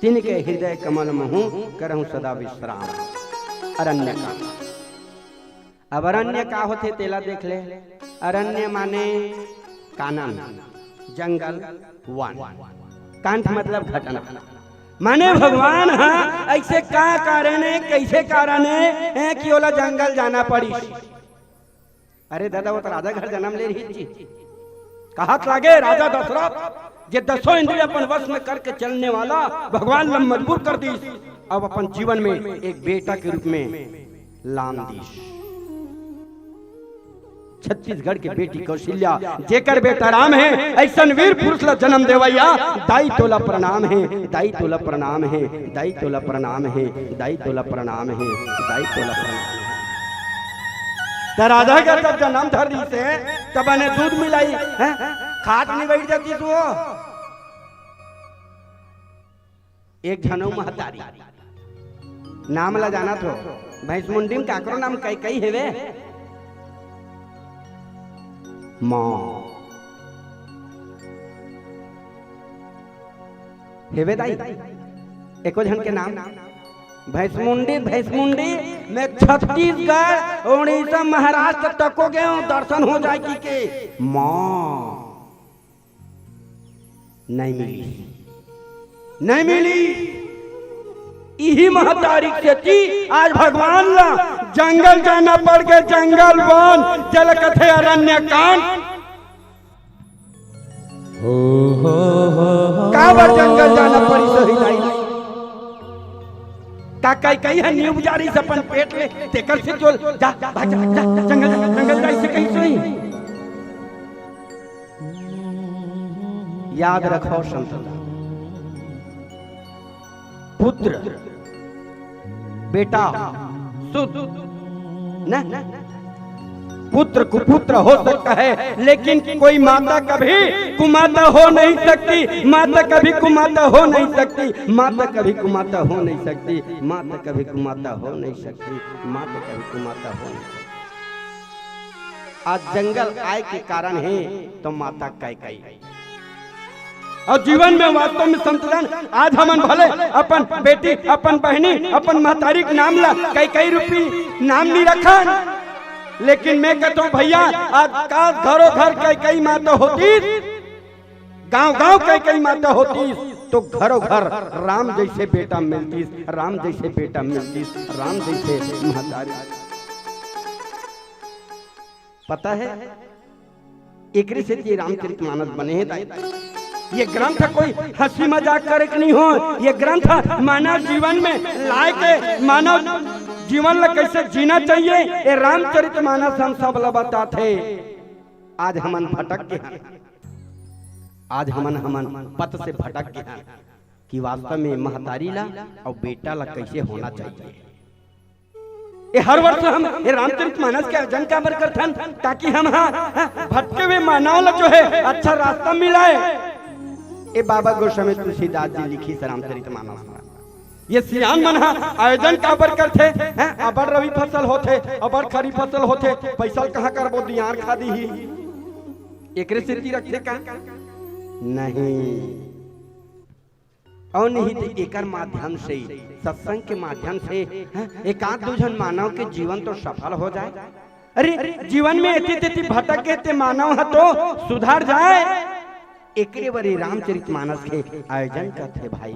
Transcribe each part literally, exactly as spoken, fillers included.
तिनके हृदय कमल महूं करहूं सदा विश्राम। अरण्य कांड। अब अरण्य का होथे तेला देख ले। अरण्य माने कानन, जंगल, वन। कांड मतलब घटना। माने भगवान ह ऐसे का कारण हे, कैसे कारण हे, ए, कि ओला जंगल जाना पड़िस। अरे दादा, वो तो राजा घर जन्म ले रहिस जी। कहत लागे राजा दशरथ, जे दसों इंद्रिय अपन वश में करके चलने वाला भगवान ला मजबूर कर दिस, अब अपन जीवन में एक बेटा के रूप में लान दिस। छत्तीसगढ़ के बेटी कौशल्या, जेकर बेटा राम हे, अइसन वीर पुरुष ला जन्म देवइया, दाई तोला प्रणाम हे, दाई तोला प्रणाम हे, दाई तोला प्रणाम हे, दाई तोला प्रणाम हे, दाई तोला प्रणाम हे। त राजा के जब जन्म धर दिस हे, तब बने दूध मिलाई, हैं? खाट में बैठ जातिस वो। एक झन अउ महतारी, नाम ला जानत हो, भैंसमुंडी में काकरो नाम कैकई हेवे? माँ हेवे दाई, एको झन के नाम? भैंसमुंडी, भैंसमुंडी में छत्तीसगढ़, उड़ीसा, महाराष्ट्र तको गेंव, दर्शन हो जाय कहिके। माँ नहीं मिली, नहीं मिली। इही महतारी के सेती आज भगवान ला जंगल जाना पड़ गे, जंगल वन, जेला कथे अरण्य कांड। काबर जंगल जाना पड़िस होही दाई? का कैकई ह नींव जारिस अपन पेट ले, तेकर से जो जा, भाग जा, जा, जंगल, जंगल, जंगल जाइस कहिस होही। याद रखव संत, पुत्र, बेटा, सुत, न? पुत्र कुपुत्र हो सकता है, लेकिन कोई माता कभी कुमाता हो नहीं सकती। माता कभी कुमाता हो नहीं सकती। माता कभी कुमाता हो नहीं सकती। माता कभी कुमाता हो नहीं सकती। माता कभी कुमाता हो नहीं सकती। आज जंगल आय के कारण हे तो माता कैकई। अउ जीवन में वास्तव में संतुलन, आज हमन भले अपन बेटी, अपन बहिनी, अपन महतारी के नाम ला कैकई रूपी नाम नइ रखन, लेकिन मैं कहत हंव भइया, आज काश घरो घर कैकई माता होतिस, गांव गांव कैकई माता होतिस, तो घरो घर राम जइसे बेटा मिलतिस, राम जइसे बेटा मिलतिस, राम जइसे महतारी। पता हे, एकरे सेती रामचरितमानस बने हे दाई। ये ग्रंथ कोई हंसी मजाक करे के नइ होय, ये ग्रंथ मानव जीवन में लाय के मानव जीवन ला कइसे जीना चाहिए, ये रामचरितमानस हम सब ला बताथे। आज हमन भटक गे हन, आज हमन, हमन पथ से भटक गे हन कि वास्तव में महतारी ला अउ बेटा ला कइसे होना चाहिए। ये हर वर्ष हम ये रामचरित मानस के आयोजन काबर करथन, ताकि हम हा, हा, भटके हुए मानव ला जो हे अच्छा रास्ता मिलाय। ये बाबा गोस्वामी तुलसीदास जी लिखिस रामचरित मानस। ये सियान मन हा आयोजन काबर करथे, हैं? अबर रबी फसल होथे, अबर खरीफ फसल होथे, पैसा ल कहाँ करबो, दियार खा दिही, एकरे सेती रखथे का? नहीं। अउ नहीं तो एकर माध्यम से, सत्संग के माध्यम से, हैं, एक आध दू झन मानव के जीवन तो सफल हो जाय। अरे, जीवन में एती तेती भटक गे ते मानव ह तो सुधर जाय। एकरे बर ये रामचरित मानस के आयोजन करथे भाई।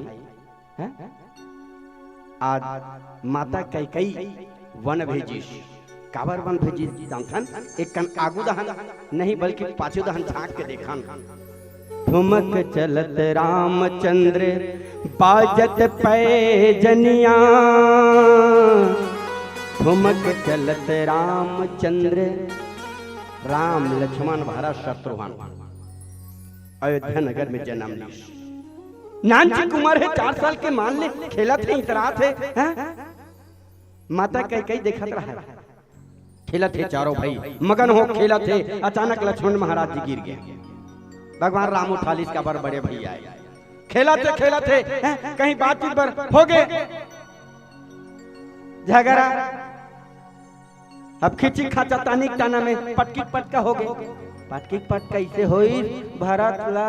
हैं? आज माता कैकई वन भेजिस, काबर वन भेजिस जानथन? एक कन आगू दहन नहीं, बल्कि पाछू दहन झांक के देखन। ठुमक चलत रामचंद्र बाजत पैजनिया, ठुमक चलत रामचंद्र, राम लक्ष्मण भरत शत्रुघ्न अयोध्या नगर में जन्म लिस। नानचिक उमर हे, चार साल के, मान ले, खेलत हे, इतरात हे, हैं? माता कैकई देखत रहा, खेलत हे चारों भाई, मगन हो खेलत हे। अचानक लक्ष्मण महाराज जी गिर गे। भगवान राम उठा लिस, काबर बड़े भैया हे। खेलत हे, खेलत हे, हैं? कहीं बातचीत बर हो गे झगड़ा। अब खिची खाचा तानिक ताना में पटकी पटका हो गे। पटकी पटका इसे होइस, भरत ला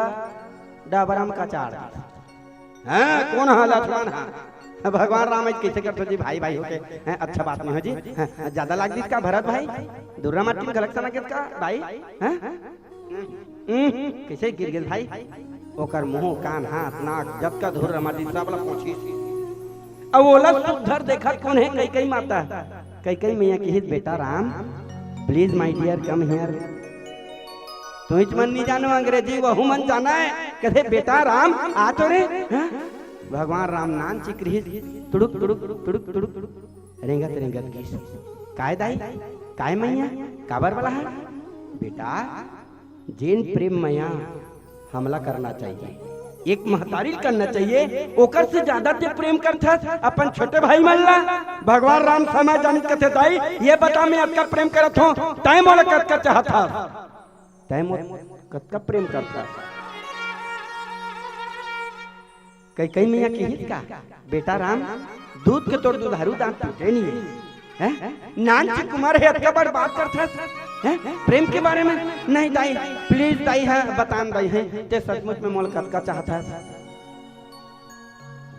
डबरा में कचाड़ दिस। हाँ, कोन हा लक्ष्मण हा? भगवान राम आज कइसे करथो जी, भाई भाई होके? हैं, अच्छा बात नहीं हो जी। हैं, ज्यादा लाग दिस का भरत भाई? दुर्रा माटी में घलक सना का भाई? हैं? हम्म, कइसे गिर गेस भाई? ओकर मुंह, कान, हाथ, नाक, जतका धूर रमाटी सब ला पोंछिस। अब ओला सुग्घर देखत कोन हे? कैकई माता। कैकई मैया किहिस, "बेटा Ram, please my dear, come here।" तुहिच मन नी जानो अंग्रेजी, वहू मन जानय। कथे, "बेटा राम, आ तो रे।" हाँ? भगवान राम नानचिक रिहिस, तुड़ुक, तुड़ुक, तुड़ुक, तुड़ुक, रेंगत, रेंगत गिस। "काय दाई? काय मैया? काबर बला हा?" "बेटा, जेन प्रेम मया हमला करना चाहिए, एक महतारी ल करना चाहिए, ओकर से ज्यादा ते प्रेम करथस अपन छोटे भाई मन ला। भगवान राम समय जानिस कथे, दाई, ये बता, मैं अतका प्रेम करत हों, तैं मोला कतका चाहत हस? तैं मोर कतका प्रेम करथस?" कैकई मैया किहिस का, "बेटा राम, दूध के तोर दुधारू दांत टूटे नहीं है, हैं? नानचिक उमर हे, अतका बड़ बात करथस, हैं? प्रेम के बारे में?" "नहीं दाई, please दाई, हाँ, बतान दाई, हैं, ते सचमुच में मोला कतका चाहत हस?"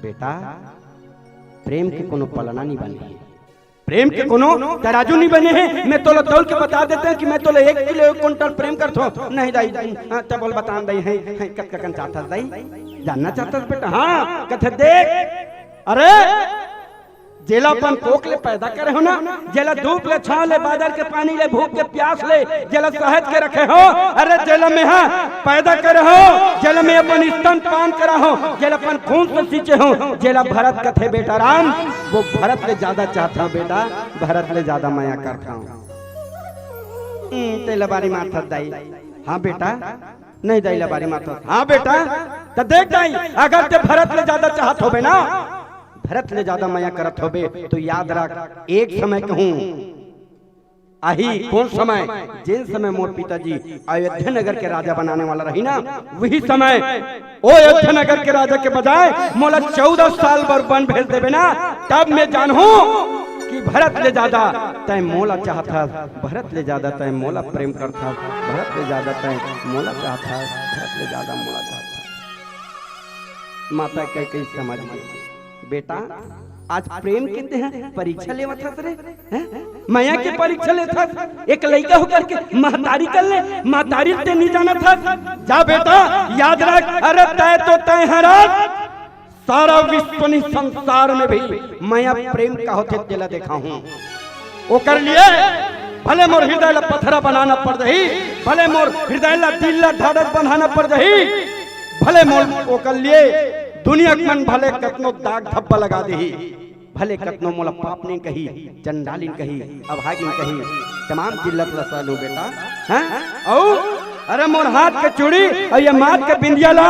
"बेटा, प्रेम के कोनो पलना नहीं बने हे, प्रेम के कोनो तराजू नहीं बने हे। मैं तोला तौल के बता देत हों कि मैं तोला एक किलो, एक कुंटल प्रेम करथों।" "नहीं दाई, हाँ, तब बोल, बतान दाई, हैं, हैं, कतका कन चाहत हस दाई? जानना चाहत हस बेटा?" "हाँ।" कथे, "देख, अरे, जेला अपन कोख ले पैदा करे हों ना, जेला धूप ले, छांव ले, बादर के पानी ले, भूख के प्यास ले, जेला सहज के रखे हों, अरे, जेला मैं हा पैदा करे हों, जेला मैं अपन स्तनपान करा हों, जेला अपन खून से सींचे हों, जेला भरत कथे बेटा राम, वो भरत ले ज्यादा चाहत हों बेटा, भरत ले ज्यादा मया करत हों।" "हम्म, तेला बारी मारथस दाई।" "हाँ बेटा।" "नहीं दाई, ला बारी मारथस।" "हाँ बेटा।" "त देख दाई, अगर ते भरत ले ज्यादा चाहत होबे ना, भरत ले ज्यादा मया करत होबे, तो याद रख, एक समय कहूं आही।" "कोन समय?" "जेन समय मोर पिताजी अयोध्या नगर के राजा बनाने वाला रही ना, वही समय ओ अयोध्या नगर के राजा के बजाय मोला चौदह साल बर वन भेज देबे ना, तब मैं जानहूं कि भरत ले ज्यादा तैं मोला चाहत हस, भरत ले ज्यादा तैं मोला प्रेम करत हस, भरत ले ज्यादा तैं मोला चाहत हस, भरत ले ज्यादा मोला चाहत हस।" माता कैकई समझ गे, "बेटा, आज प्रेम के तें परीक्षा लेवत हस रे, हैं? मया के परीक्षा लेथस? एक लइका होकर के महतारी कर ले, महतारी ते नहीं जानत हस? जा बेटा, याद रख, अरे तैं तो तैं हरस, सारा विश्व नहीं, संसार में भी मया प्रेम का होथे तेला देखाहूं। ओकर लिए भले मोर हृदय ला पथरा बनाना पड़ जाही, भले मोर हृदय ला, दिल ला ढाढ़स बनाना पड़ जाही, भले मोर ओकर लिए दुनिया के मन भले कतनो दाग धब्बा लगा देही, भले कतनो मोला पाप नहीं कही, चंडालिन कही, अभागिन कही, तमाम जिल्लत ला सह लूं बेटा।" हैं? अउ अरे मोर हाथ के चूड़ी अउ ये माथ के बिंदिया ला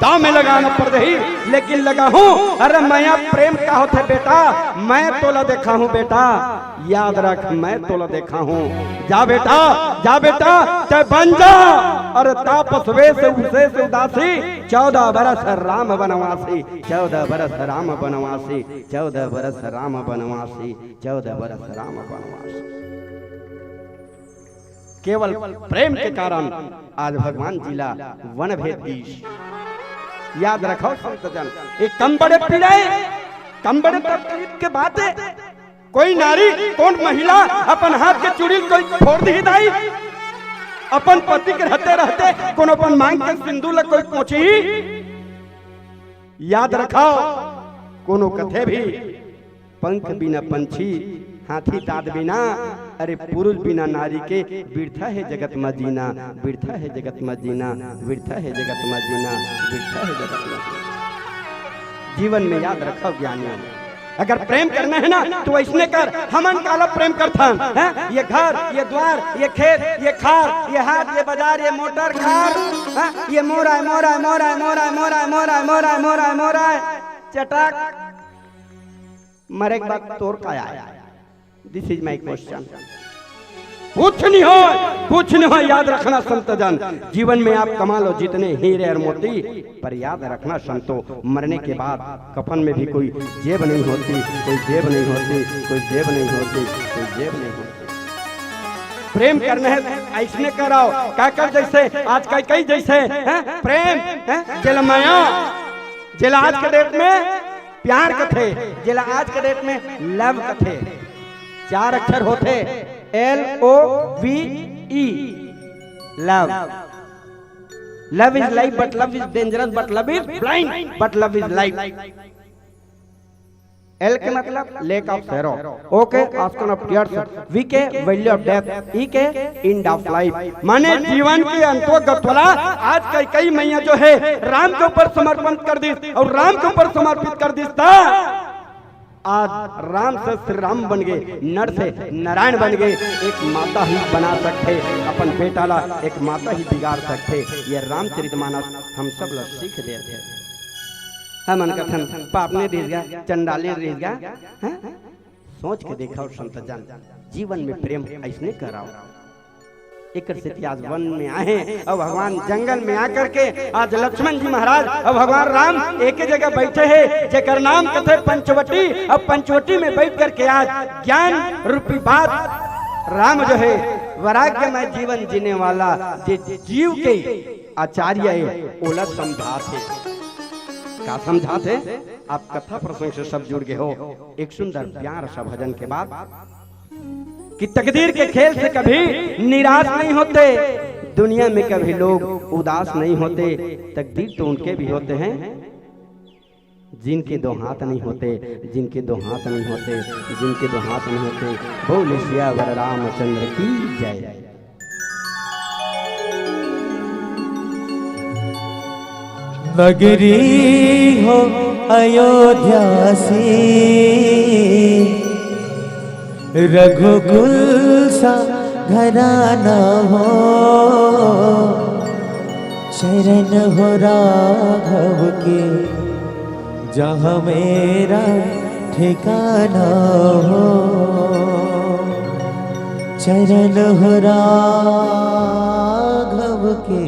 दांव में लगाना पड़ जाही, लेकिन लगाहूं। अरे मया प्रेम का होथे बेटा, मैं तोला देखाहूं बेटा, याद रख मैं तोला देखाहूं। जा बेटा, जा बेटा, तैं बन जा। अरे तापस वेश उषेश उदासी, चौदह बरस राम बनवासी, चौदह बरस राम बनवासी, चौदह बरस राम बनवासी, चौदह बरस राम बनवासी। केवल प्रेम के कारण आज भगवान जी ला वन भेज दीस। याद रखव संत जन, ये कम बड़े पीड़ा हे, कम बड़े तकलीफ के बात हे। कोई नारी, कोन महिला अपन हाथ के चूड़ी कोई फोर दिही दाई? अपन पति के रहते रहते कोनो अपन मांग के सिंदूर ला कोई पोंछही? याद रखव, कोनो कथे भी, पंख बिना पंछी, हाथी दांत बिना, अरे पुरुष बिना नारी के बिरथा हे जगत म जीना, बिरथा हे जगत म जीना, बिरथा हे जगत म जीना, बिरथा हे जगत म जीना। जीवन में याद रखव ज्ञानी, अगर प्रेम करना हे ना तो अइसने कर, हमन काला प्रेम करथन, हैं? ये घर, ये द्वार, ये खेत, ये खार, ये हाट, ये बाजार, ये मोटर कार, हैं? ये मोर आय, मोर आय, मोर आय, मोर आय, मोर आय, मोर आय, मोर आय, मोर आय, मोर आय, मोर आय। चटाक। मरे के बाद तोर का आय? This is my question। कुछ नहीं होय, कुछ नहीं होय। याद रखना संत जन, जीवन में आप कमा लो जितने हीरे और मोती, पर याद रखना संतो, मरने के बाद कफन में भी कोई जेब नहीं होती, कोई जेब नहीं होती, कोई जेब नहीं होती, कोई जेब नहीं होती। प्रेम करना हे अइसने करव, काकर जइसे, आज कैकई जइसे, हैं? प्रेम, हैं? जेला मया जेला आज के डेट में प्यार कथे, जेला आज के डेट में लव कथे। चार अक्षर होथे, L O V E, love. Love is life, but love is dangerous, but love is blind, but love is life. एल के मतलब लेक ऑफ सैरो, ओ के ऑस्कन ऑफ टीयर्स, वी के वैल्यू ऑफ डेथ, ई के एंड ऑफ लाइफ, माने जीवन के अंतोगत वाला। आज कैकई मैया जो है राम के ऊपर समर्पण कर दिस और राम के ऊपर समर्पित कर दिस था। आज राम से श्री राम बन गए, नर से नारायण बन गए। एक माता ही बना सकथे अपन बेटा ला, एक माता ही बिगाड़ सकथे। ये रामचरित मानस हम सब ला सीख देथे। हमन कथन पापने रिहिस गा, चंडाले रिहिस गा, हैं? सोच के देखव संत जन, जीवन में प्रेम ऐसने कराओ। एकर सेती आज वन में आए हैं और भगवान जंगल में आकर के आज लक्ष्मण जी महाराज और भगवान राम एक ही जगह बैठे हैं, जेकर नाम कथे पंचवटी। अब पंचवटी में बैठ करके आज ज्ञान रूपी बात राम जो है वैराग्यमय जीवन जीने वाला जे जीव के आचार्य है, ओला समझात हे। का समझात हे? आप कथा प्रसंग से सब जुड़ गए हो। एक सुंदर प्यार सा भजन के बाद कि तकदीर के खेल से कभी निराश नहीं होते, दुनिया में कभी लोग उदास नहीं होते। तकदीर तो उनके भी होते हैं जिनके दो हाथ नहीं होते, जिनके दो हाथ नहीं होते, जिनके दो हाथ नहीं होते। बोल सियावर रामचंद्र की जय। नगरी हो अयोध्या से, रघुकुल सा घराना हो, शरण हो राघव के जहाँ मेरा ठिकाना हो, शरण हो राघव के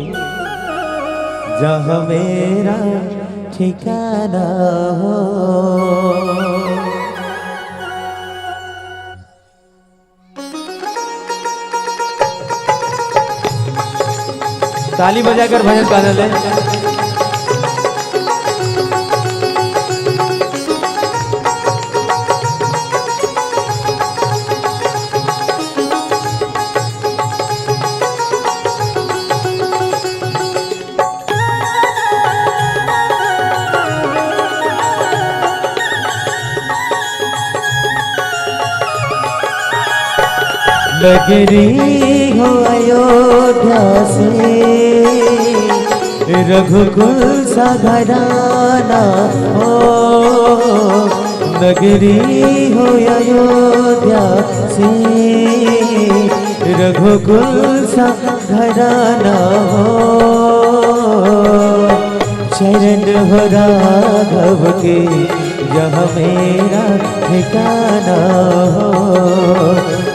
जहाँ मेरा ठिकाना हो। ताली बजाकर भजन गाना ले। नगरी हो अयोध्या से, रघुकुल सा घराना हो। नगरी हो अयोध्या से, रघुकुल सा घराना हो। शरण हो राघव के जहाँ मेरा ठिकाना हो,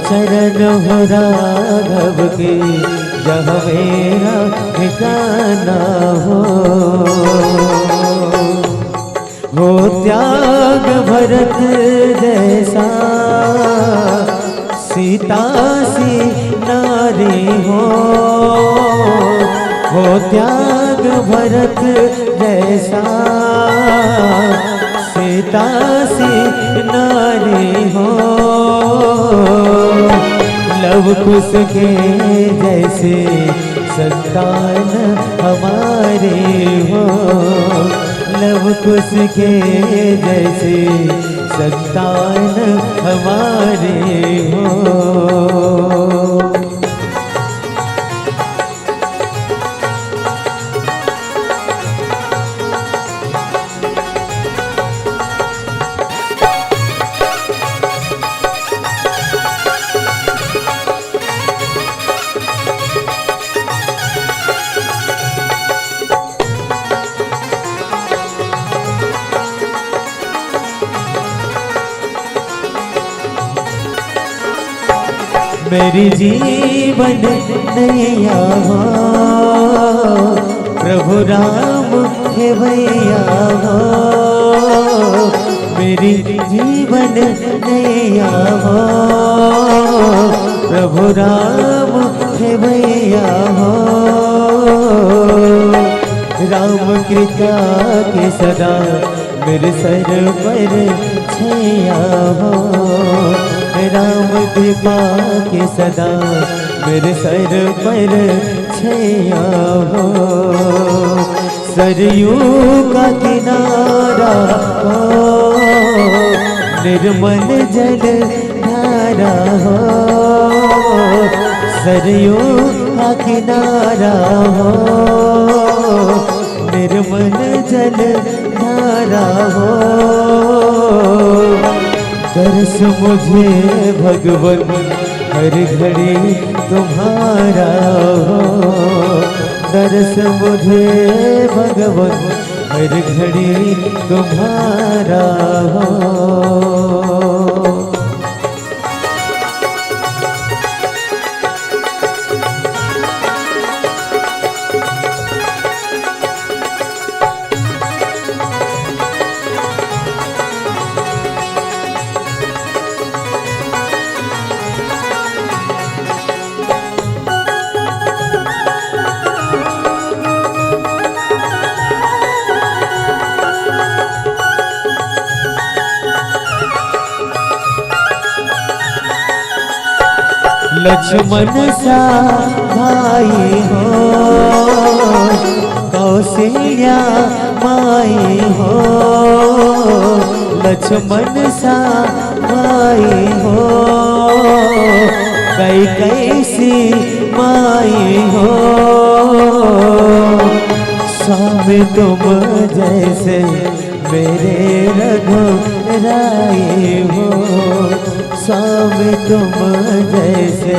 शरण हो राघव के जहाँ मेरा ठिकाना हो। हो त्याग भरत जैसा सीता सी नारी हो, हो त्याग भरत जैसा सीता सी नारी हो। लव कुश के जैसे संतान हमारे हो, लव कुश के जैसे संतान हमारे हो। मेरी जीवन नैया हो, प्रभु राम खेवैया हो। मेरी जीवन नैया हो, प्रभु राम खेवैया हो। राम कृपा के सदा मेरे सर पर छैया हो, राम कृपा के सदा मेरे सर पर छैया हो। सरयू का किनारा हो, निर्मल जल धारा हो, सरयू का किनारा हो, निर्मल जल धारा हो। दर्श मुझे भगवन हर घड़ी तुम्हारा हो, दर्श मुझे भगवन हर घड़ी तुम्हारा हो। लक्ष्मण सा भाई हो, कौशल्या माई हो, लक्ष्मण सा भाई हो, कैकैसी माई हो। स्वामी तुम जैसे मेरे रघुराई हो, स्वामी तुम जैसे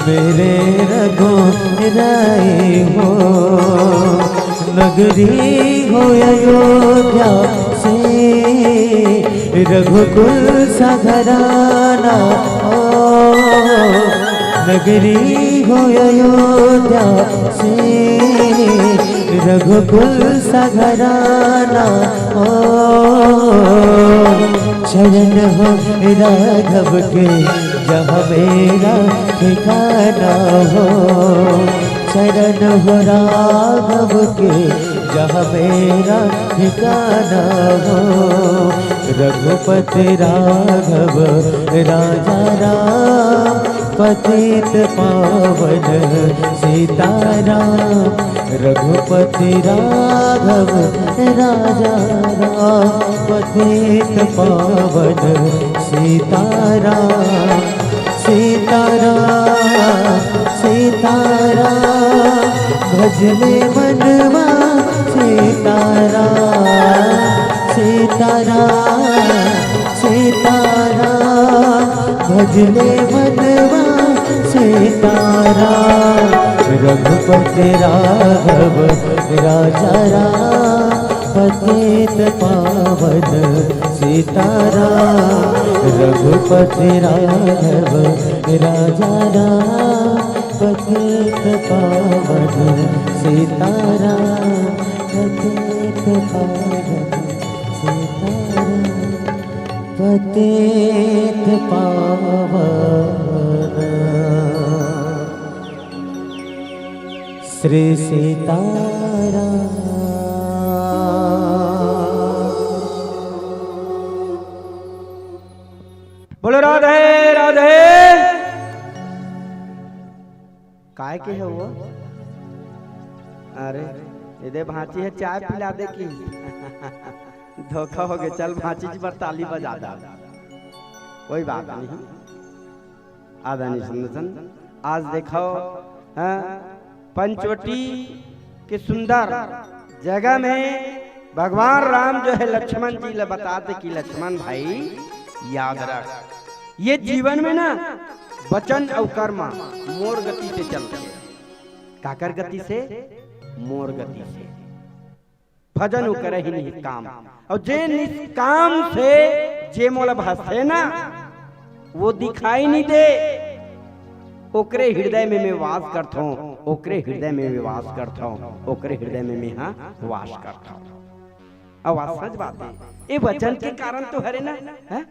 मेरे रघुराई हो। नगरी हो अयोध्या से रघुकुल सा घराना हो, नगरी हो अयोध्या से रघुकुल सा घराना हो। चरण हो राघव के जहाँ मेरा ठिकाना हो, चरण हो राघव के जहाँ मेरा ठिकाना हो। रघुपति राघव राजा राम, पतित पावन सीताराम। रघुपति राघव राजा राम, पतित पावन सीताराम। सीताराम सीताराम, भजले मनवा सीताराम। सीताराम सीताराम, भजले मनवा सीताराम। रघुपति राघव राजा राम, पतित पावन सीताराम। रघुपति राघव राजा राम, पतित पावन सीताराम। पतित पावन सीताराम। पतित पावन श्री सीताराम। बोलो राधे राधे। काय के हे वो? अरे, एदे भांची हे, चाय पिला दे कि। धोखा हो गया, चल भांची जी बर ताली बजा दा। कोई बात नहीं। आदरणीय संगठन, आज देखो, हाँ, पंचवटी के सुंदर जगह में भगवान राम जो है लक्ष्मण जी ले बताते कि लक्ष्मण भाई याद रख, ये जीवन में ना वचन अउ कर्म मोर गति से चलथे। काकर गति से? मोर गति से। भजन उ करे ही निष्काम। अउ जे निष्काम से जे मोला भजथे ना, वो दिखाई नहीं दे। ओकरे हृदय में मैं वास करथों, ओकरे हृदय में मैं वास करथों, ओकरे हृदय में मैं हा वास करथों। अउ आज सच बात हे, ये वचन के कारण तो हरे ना, हैं?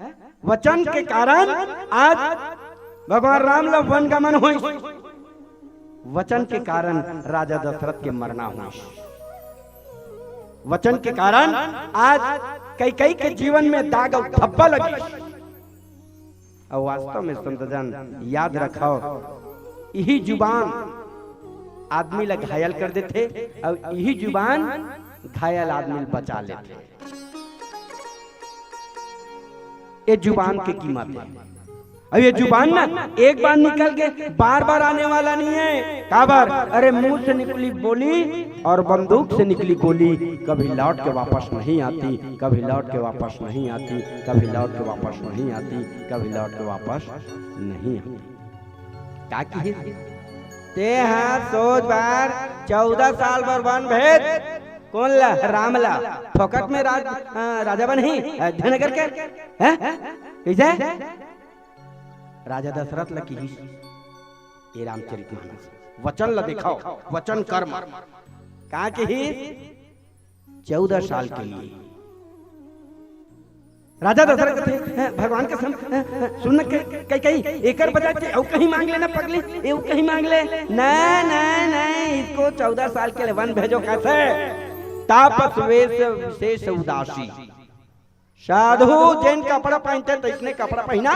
वचन के कारण आज भगवान राम ला वन गमन होइस। वचन के कारण राजा दशरथ के मरना होइस। वचन के कारण आज कैकई के जीवन में दाग अउ धब्बा लगिस। अउ वास्तव में संतजन याद रखव, इही जुबान आदमी ला घायल कर देथे अउ इही जुबान घायल आदमी ला बचा लेथे। ये जुबान के कीमत है। अब ये जुबान ना एक बार निकल के बार बार आने वाला नहीं है। काबर? अरे, मुंह से निकली बोली और बंदूक से निकली गोली कभी लौट के वापस नहीं आती, कभी लौट के वापस नहीं आती, कभी लौट के वापस नहीं आती, कभी लौट के वापस नहीं आती। का किहिस? ते हा सोच बार, चौदह साल बर वन भेज। कोन ला? राम ला। फोकट में राज, अ, राजा बनही अयोध्या नगर के? हैं? कइसे? राजा दशरथ ला किहिस, ये रामचरित मानस वचन ला देखव, वचन कर्म। का किहिस? चौदह साल के लिए। राजा दशरथ कथे, "हैं, भगवान कसम, हैं, हैं, सुन न, कई, कई, एकर बजाय ते अउ कहीं मांग लेना पगली, ए अउ कहीं मांग ले।" "नहीं, नहीं, नहीं, इसको चौदह साल के लिए वन भेजो।" कैसे? "तापस वेश विशेष उदासी।" साधु जेन कपड़ा पहनथे, तइसने कपड़ा पहिना,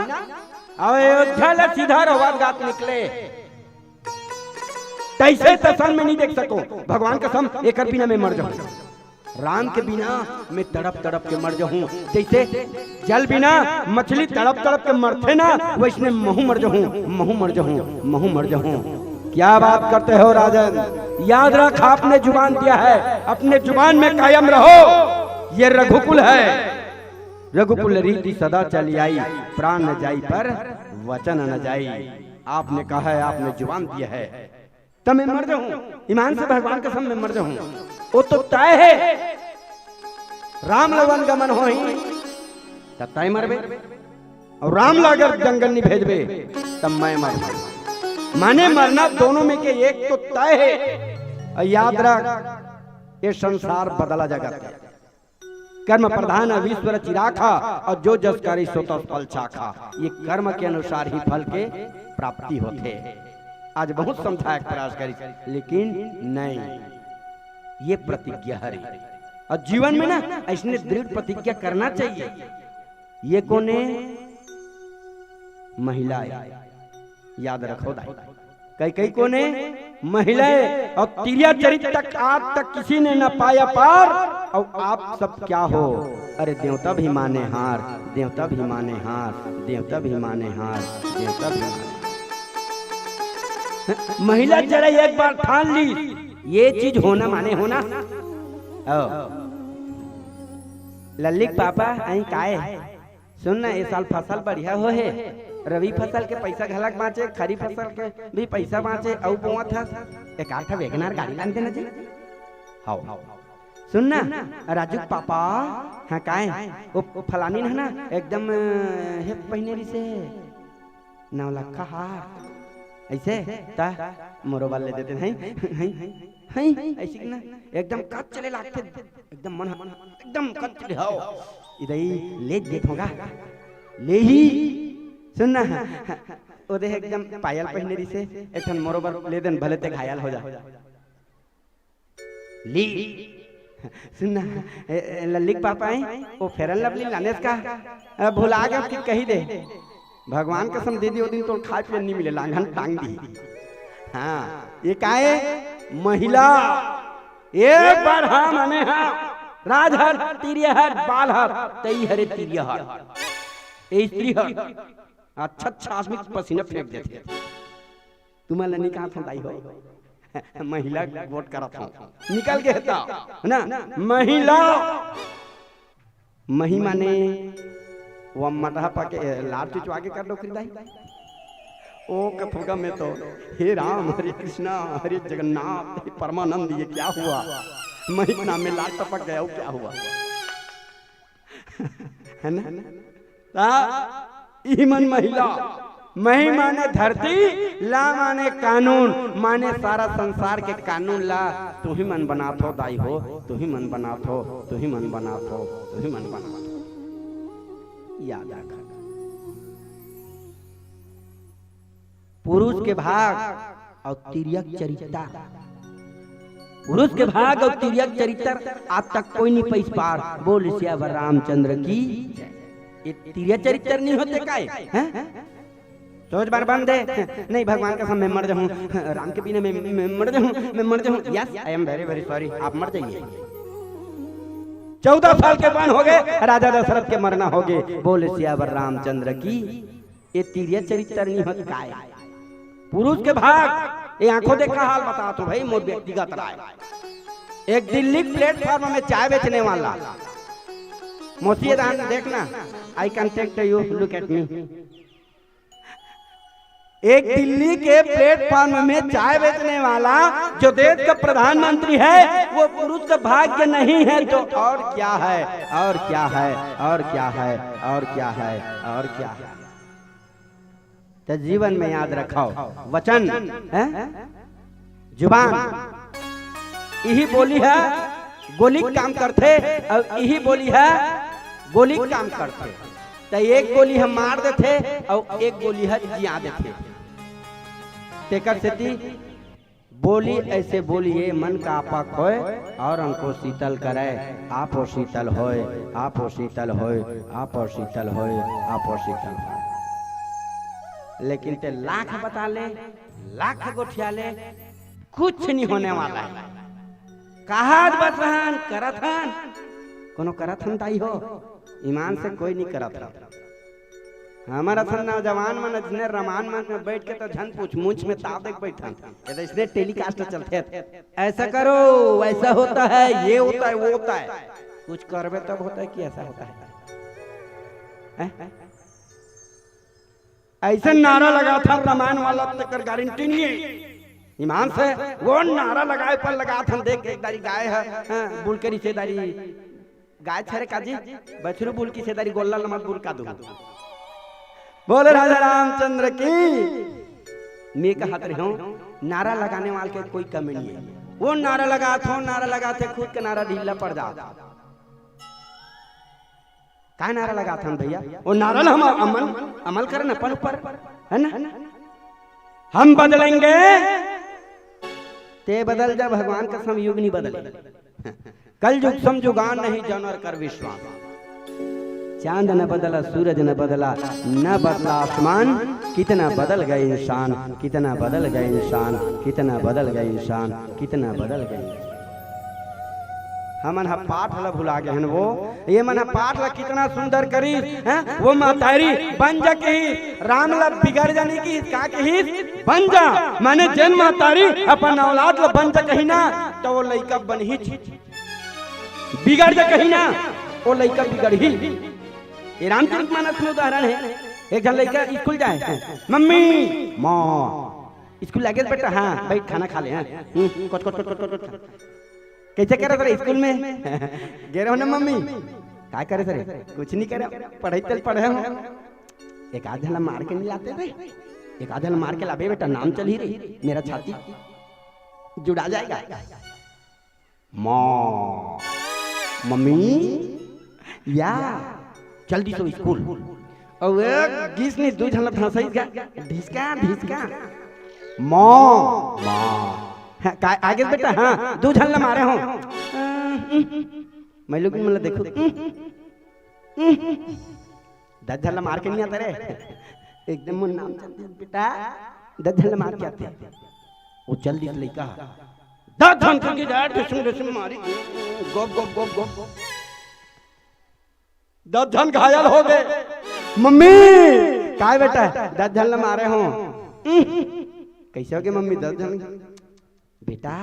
अउ अयोध्या ले सीधा रवात गात निकले। तइसे दसन में नहीं देख सको। भगवान कसम, एकर बिना मैं मर जाहूं। राम के बिना मैं तड़प तड़प के मर जाहूं। जइसे जल बिना मछली तड़प तड़प के मरथे ना, वइसने महूं मर जाहूं, महूं मर जाहूं, महूं मर जाहूं। क्या बात करते हो राजन, याद रख, आपने जुबान दिया है, अपने जुबान में कायम रहो। ये रघुकुल है, रघुकुल रीति सदा चली आई, प्राण न जाई पर वचन न जाई। आपने कहा है, आपने जुबान दिया है, त मैं मर जाहूं, ईमान से भगवान कसम मैं मर जाहूं। वो तो तय है, राम ला वन गमन होही, त तय मरबे, अउ राम ला अगर जंगल नहीं भेजबे, तब मैं मरबे। माने मरना दोनों में के एक तो तय है। अउ याद रख, ये संसार बदला जगत है। कर्म प्रधान विश्व रचि राखा, अउ जो जस करी सो तस फल चाखा। ये कर्म के अनुसार ही फल के प्राप्ति होथे। आज बहुत समझाए के प्रयास करिस, लेकिन नहीं, ये प्रतिज्ञा हरे। अउ जीवन में ना, अइसने दृढ़ प्रतिज्ञा करना चाहिए। ये कोने? महिलाएं। याद रखो दाई, कैकई कोने? महिलाएं। अउ तिरिया चरित तक आज तक किसी ने न पाया पार। अउ आप सब क्या हो? अरे देवता भी माने हार, देवता भी माने हार, देवता भी माने हार, देवता भी माने। महिला जरा एक बार ठान ली, ये चीज होना माने होना। ओ, लल्ली के पापा, अई काय? सुन ना, ए साल फसल बढ़िया होहे, रबी फसल के पइसा घलक बाँचे, खरीफ फसल के भी पइसा बाँचे, अउ बोवत हस, एक आध ठा WagonR गाड़ी लान देना जी। हव। सुन ना, राजू के पापा, हाँ काय? ओ, ओ फलानी ना, एकदम, अ, हे पहिने रिसे, नौलखा हार। अइसे, त मोरो बर ले देते, हैं? हैं? हैं? अइसे कि ना, एकदम कच चले लागथे, एकदम मन ह-, एकदम कच चले, हव। इदई ले देत होगा, ले ही। सुन ना, ओ देख एकदम पायल पहिने रिसे, एक ठन मोरो बर ले देन, भले ते घायल हो जा। ली। सुन ना, ए, ए, लल्ली के पापा हैं, ओ Fair and Lovely लानेस का? अ, भुला गेंव कि कहि दे। भगवान कसम दीदी, ओ दिन तोर खाए पिए नहीं मिले, लांघन टांग दी। हाँ, ये काय? महिला। एक बार हाँ माने हाँ। राज हर, तिरिया हर, बाल हर, तई हरे तिरिया हर। ए स्त्री हर। अच्छा, अच्छा आदमी के पसीना फेंक देथे। तुमन ल नइ कहत हंव दाई हो, महिला वोट करत हंव। निकल गे हे त, है ना? महिला, मही माने वो मटहा पाके लार चुचवा के कर डोकरी दाई। ओ कथोगा में तो, हे राम, हरे कृष्णा, हरे जगन्नाथ, हे परमानंद, ये क्या हुआ? मही के नाम में लार टपक गया, वो क्या हुआ? है ना? ता इही मन महिला, मही माने धरती, ला माने कानून, माने सारा संसार के कानून ला तुही मन बनात हो दाई हो, तुही मन बनात हो, तुही मन बनात हो, तुही मन बनात हो। याद रखा, पुरुष के भाग अउ तिरियक चरित्ता। पुरुष के भाग अउ तिर्यक चरित्र आज तक कोई नहीं पइस पार। बोल सियावर रामचंद्र की। ये तिर्यक चरित्र नहीं होते काय, हैं? सोच बार बंद है। नहीं, भगवान कसम, मैं मर जाऊं, राम के बिना मैं, मैं मर जाऊं, मैं मर जाऊं। Yes, I am very very sorry, आप मर जाइए। चौदह साल के बन हो गए, राजा दशरथ के मरना हो गए। बोल सियावर रामचंद्र की। ये तिर्यक चरित्र नहीं होत काय? पुरुष के भाग, ये आंखों देखा हाल बतावत हों भाई, मोर व्यक्तिगत राय। एक दिल्ली प्लेटफॉर्म में चाय बेचने वाला, मोसी दान देखना, I contact you, look at me। एक दिल्ली के प्लेटफॉर्म में चाय बेचने वाला जो देश का प्रधानमंत्री है, वो पुरुष का भाग्य नहीं है तो और क्या है, और क्या है, और क्या है, और क्या है, और क्या है? तो जीवन में याद रखो, वचन, हैं? जुबान, इही बोली ह गोली के काम करथे, अउ इही बोली ह गोली के काम करथे। त एक गोली ह मार देथे, अउ एक गोली ह जिया देथे। तेकर सेती बोली ऐसे बोलिए, मन का आपा खोए, और हमको शीतल करे। आपो शीतल होए, आपो शीतल होए, आपो शीतल होए, आपो शीतल होए। लेकिन ते लाख बता ले, लाख गोठिया ले, कुछ नहीं होने वाला है। कहात बस हन, करत हन, कोनो करत हन दाई हो? ईमान से कोई नहीं करत हन। हमर असन नौजवान मन जिसने रमान मन में बैठ के तो झन पूछ, मुंछ में ताव देख बैठन। ये तो इसने टेलीकास्ट चलथे, ऐसा करो, वैसा होता है, ये होता है, वो होता है। कुछ करबे तब होता है कि ऐसा होता है? हैं? ऐसे नारा लगाथन रमान वाला, तेकर गारंटी नहीं है। ईमान से वो नारा लगाए पर लगाथन, देख एक दारी गाय है, हाँ, बुलकरी से दारी गाय छरे काजी, बछरू बुलकी से दारी गोल्ला लमत बुलका दू। बोले राजा रामचंद्र की। मैं कहत रहे हूँ, नारा लगाने वाले के कोई कमी नहीं है। वो नारा लगात हो, नारा लगाते खुद के नारा ढीला पड़ जात। का नारा लगात हन भैया? वो नारा ल हम अमल, अमल करन अपन ऊपर, है ना? हम बदलेंगे, ते बदल जा, भगवान कसम, युग नहीं बदले। कल युग सम जुगान नहीं, जानवर कर विश्वास। चांद न बदला, सूरज न बदला, न बदला आसमान। कितना बदल गए इंसान, कितना बदल गए इंसान, कितना बदल गए इंसान, कितना बदल गए इंसान। हमन ह पाठ ल भुला गे हन वो। ये मन ह पाठ ल कितना सुंदर करिस, हैं? वो महतारी बन जा कहिस, राम ल बिगड़ जा नहीं कहिस, का कहिस? बन जा। माने जेन महतारी अपन औलाद ल बन जा कही ना, तो वो लइका बनही, बिगड़ जा कही ना, वो लइका बिगड़ही। ये रामचरित मानस में उदाहरण है। एक झन लइका स्कूल जाए, मम्मी, माँ, स्कूल लगे बेटा? हाँ, बैठ, खाना खा ले। हाँ। हम्म, कोच, कोच, कोच, कोच, कोच, कोच। कैसे करे तेरे स्कूल में? गे रहो ना मम्मी। काय करे तेरे? कुछ नहीं करे, पढ़ाई चल पढ़े हो। एक आध झन ला मार के नहीं लाते रे? एक आध झन ला मार के लाबे बेटा, नाम चल ही रही, मेरा छाती जुड़ा जाएगा। माँ, मम्मी, या, चल दिस वो स्कूल। अउ एक गिस नहीं, दू झन ला धंसई गा, ढिसका, ढिसका। माँ, माँ। हाँ, का, आगे बेटा, हाँ, दू झन ला मारे हो। मैं लोग मन ला देखो। दस झन ला मार के नहीं आता रे। एकदम मोर नाम चल दिस बेटा, दस झन ला मार के आते। वो चल दिस लइका। दस झन के जा, ढिसुम, ढिसुम मारी। गोप, गोप, गोप, गोप। दस झन घायल हो गए। मम्मी, काय बेटा? दस झन ला मारे हो। कैसे हो गए मम्मी, दस झन? बेटा,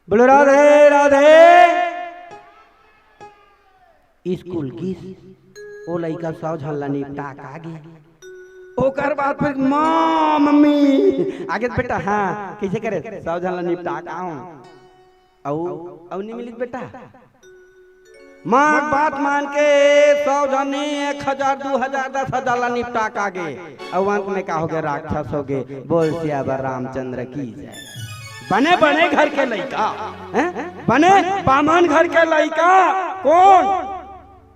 बोलो राधे राधे। स्कूल गिस, ओ लइका सौ झन ला निपटा के आगे। ओ ओकर बाद फिर माँ, मम्मी, आगे बेटा, हाँ, कइसे करे? सौ झन ला निपटा के आऊं। अउ, अउ नहीं मिलिस बेटा। माँ के बात मान के सौ झन नहीं, एक हजार, दू हजार, दस हजार ला निपटा के आगे। अउ अंत में का होगे? राक्षस होगे। बोल सियावर रामचंद्र की जय। बने बड़े घर के लइका, हैं? बने बामन घर के लइका। कोन?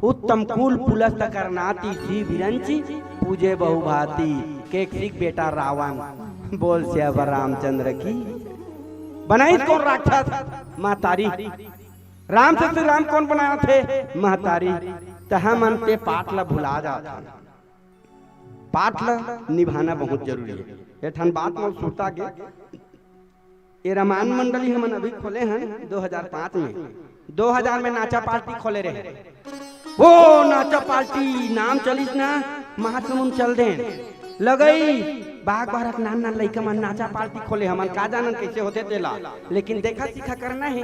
उत्तम कुल पुलस्त करनाती, श्री विरंची पूजे बहुभाती। केकसिक बेटा रावण। बोल सियावर रामचंद्र की। बनाइस कोन राक्षस? महतारी। राम से श्री राम कोन बनाथे? महतारी। त हमन ते पाठ ला भुला जाथन। पाठ ला निभाना बहुत जरूरी हे। ए ठन बात मोर सुरता गे। ए रामायण मंडली हमन अभी खोले हन दो हजार पाँच में। दो हजार में नाचा पार्टी खोले रहे। ओ नाचा पार्टी नाम चलिस ना, महासमुंद चल देन। लगई बाग बारक नान नान लइका मन नाचा पार्टी खोले, हमन का जानन कइसे होथे तेला, लेकिन देखा सीखा करना हे।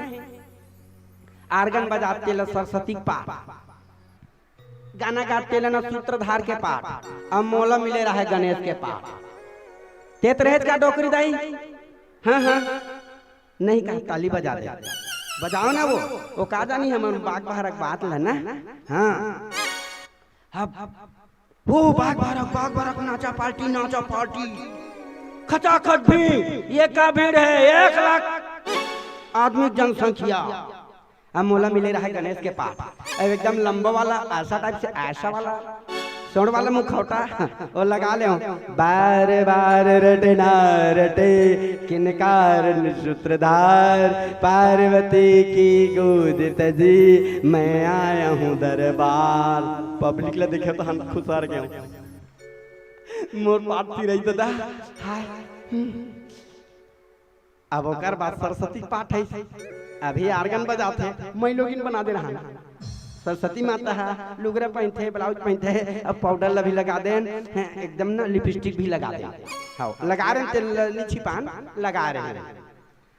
आर्गन बजात तेला सरस्वती पाठ, गाना गात तेला ना सूत्रधार के पाठ, अब मोला मिले रहे गणेश के पाठ। तेत रहेच का डोकरी दाई? हाँ, हाँ। नहीं कहा, ताली बजा दे। बजाओ ना वो, वो का जानी हमन बाग बारक बात ला ना। हाँ। अब वो बाग बारक, बाग बारक नाचा पार्टी, नाचा पार्टी। खचाखच भीड़, ये का भीड़ है? एक लाख आदमी जनसंख्या। अब मोला मिले रहे गणेश के पाठ। अब एकदम लंबा वाला, ऐसा टाइप से, ऐसा वाला सोंड़ वाला मुखौटा, वो लगा ले हूँ। बार बार रटना रटे, किन कारण सूत्रधार, पार्वती की गोद तजी, मैं आया हूँ दरबार। पब्लिक ला देखे तो हम खुश हो गए। मोर पाठ फिर आई दादा। हाय। अब ओकर बाद सरस्वती पाठ हे, अभी आर्गन बजाथे, मैं लोगिन बना दे रहा। सरस्वती माता हा लुगरा पहिनथे, ब्लाउज पहिनथे, अब पाउडर ला भी लगा देन, हैं, एकदम ना लिपस्टिक भी लगा देन। हाँ, लगा रहे तेल नी छिपान, लगा रहे हैं।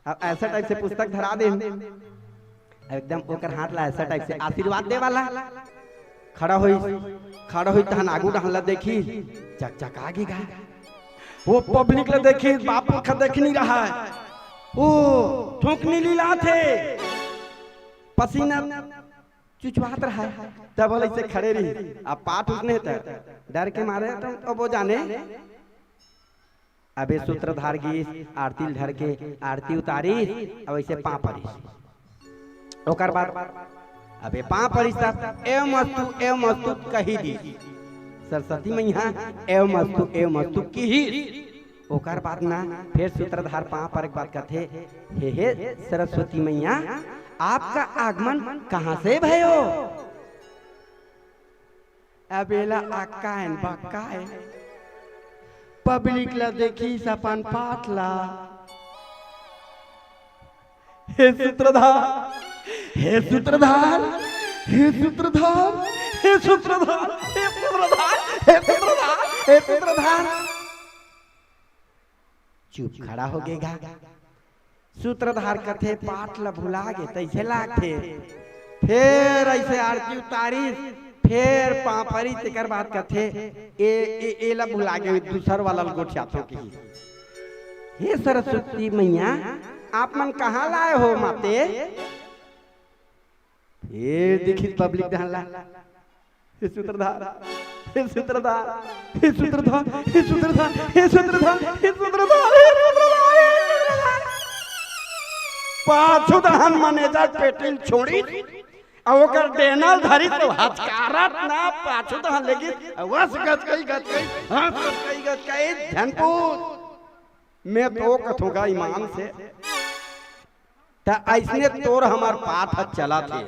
अब ऐसा टाइप से पुस्तक धरा देन, एकदम ओकर हाथ ला ऐसा टाइप से आशीर्वाद दे वाला। खड़ा होई, खड़ा होई तहन आगू डहन ला देखी, चकचका गे गा। वो पब्लिक ला देखी, बाप ला देख नहीं रहा है। वो थूकनी लिलाथे, पसीना चुचवात रहा है, तब बोले इसे खड़े रही। अब पाठ उसने त डर के मारे तो, तो वो जाने। अबे सूत्रधार गीस, आरती ल धर के आरती उतारिस, अब ऐसे पाँव परिस। ओकर बाद अबे पाँव परिस तब एवमस्तु, एवमस्तु कही दी। सरस्वती मैया एवमस्तु, एवमस्तु किहिस। ओकर बाद ना फिर सूत्रधार पाँव परे के बाद कथे, "हे, हे सरस्वती मैया, आपका आगमन कहाँ से भयो?" अब एला अक्का एन बक्का ए। पब्लिक ला देखिस अपन पाठ ला। हे सूत्रधार, हे सूत्रधार, हे सूत्रधार, हे सूत्रधार, हे सूत्रधार, हे सूत्रधार, हे सूत्रधार। चुप खड़ा हो गे गा। सूत्रधार कथे, "पाठ ल भुला गे, तइसे लागथे।" फेर अइसे आरती उतारिस, फेर पाँव परिस, तेकर बाद कथे, "ए, ए, एला भुला गे, दूसर वाला ल गोठियाथों कहिस।" "हे सरस्वती मैया, आप मन कहाँ लाए हो माते?" फेर देखिस पब्लिक डहन ला, "हे सूत्रधार, हे सूत्रधार, हे सूत्रधार, हे सूत्रधार, हे सूत्रधार, हे सूत्रधार, हे सूत्रधार।" पाछू डहन मैनेजर पेटी ल छोड़िस, अउ ओकर डेना ल धरिस, अउ हचकारत ना पाछू डहन लेगिस, अउ वस गचकई, गचकई, हंस गचकई, गचकई, धनपूत। मैं तो कथों गा ईमान से, त अइसने तोर हमर पाठ ह चलत हे।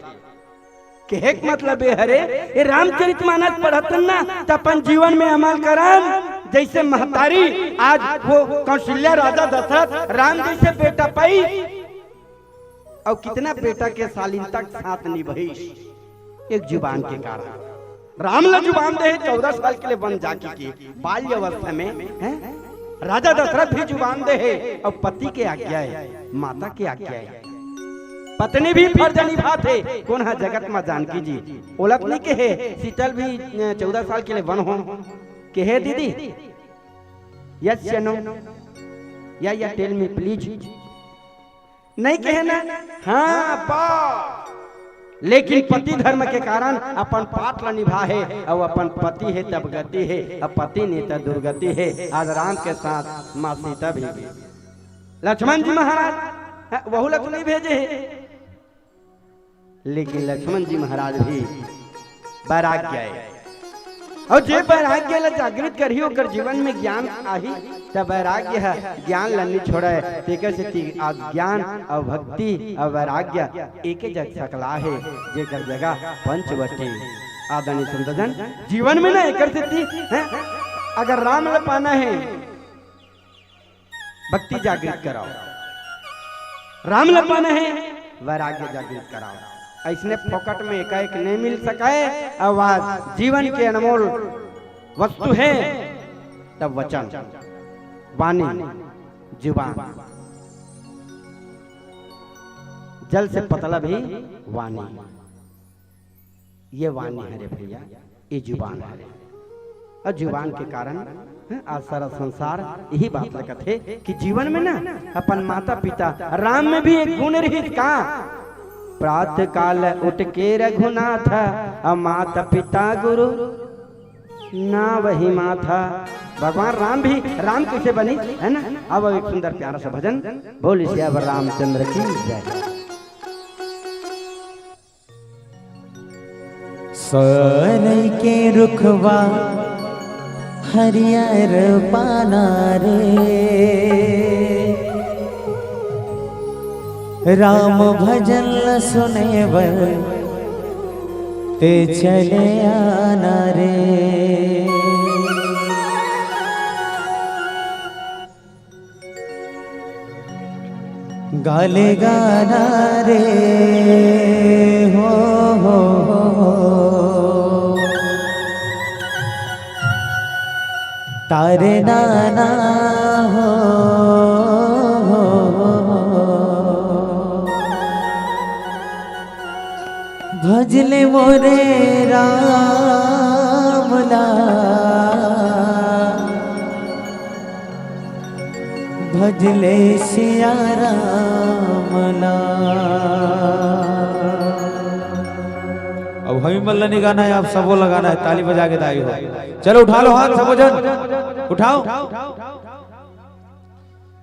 कहे के मतलब ए हरे, ए रामचरित मानस पढ़तन ना, त अपन जीवन में अमल करन, जइसे महतारी आज वो कौशल्या राजा दशरथ राम जइसे बेटा पाई, अउ कितना बेटा के शालीनता के साथ निभइस। एक जुबान के कारण राम ला जुबान दे हे, चौदह साल के लिए वन जाके के बाल्य अवस्था में, हैं? राजा दशरथ भी जुबान दे हे, अउ पति के आज्ञा हे, माता के आज्ञा हे। पत्नी भी फर्ज निभाथे, कोन हा जगत मा जानकी जी। ओला त नइ कहे, सीता ल भी, अ, चौदह साल के लिए वन हो, कहे दीदी, यस या नो, या या टेल मी प्लीज। नहीं कहे ना? हाँ, बस। लेकिन पति धर्म के कारण अपन पाठ ला निभा हे, अउ अपन पति हे तब गति हे, अब पति नहीं त दुर्गति हे। आज राम के साथ माँ सीता भी गई। लक्ष्मण जी महाराज, हाँ, वहू ला तो नहीं भेजे हे, लेकिन लक्ष्मण जी महाराज भी वैराग्य आए। अउ जे वैराग्य ला जागृत करही, ओकर जीवन में ज्ञान आही, त वैराग्य ह ज्ञान ला नी छोड़े। तेकर सेती आज ज्ञान अउ भक्ति अउ वैराग्य एके जग सकला हे, जेकर जगह पंचवटी। आदरणीय संतजन, जीवन में ना एकर सेती, हैं, अगर राम ला पाना हे, भक्ति जागृत कराओ। राम ला पाना हे, वैराग्य जागृत कराओ। अइसने फोकट में एकाएक नहीं मिल सके। अउ आज जीवन के अनमोल वस्तु हे, तब वचन, वाणी, जुबान। जल से पतला भी वाणी। ये वाणी हरे भैया, ये जुबान हरे। अउ जुबान के कारण, हैं, आज सारा संसार यही बात ला कथे कि जीवन में ना अपन माता पिता, राम में भी एक गुण रहिस का, प्रातः काल उठ के रघुनाथ, अउ माता पिता गुरु ना वही माथा। भगवान राम भी राम कैसे बनी, है ना? अब एक सुंदर प्यारा सा भजन, बोल सियावर रामचंद्र की जय। सरई के रुखवा हरियर पाना रे, राम भजन ल सुने बर ते चले आना रे। गाले गाना रे, हो, हो, हो, हो। तारे नाना हो, हो, हो, हो। भजले मोरे राम ला, भजले सिया राम ला। अब हमी मन ला नहीं गाना है, आप सबो ला गाना है, ताली बजा के दाई हो। चलो उठा लो हाथ सबो जन, उठाओ।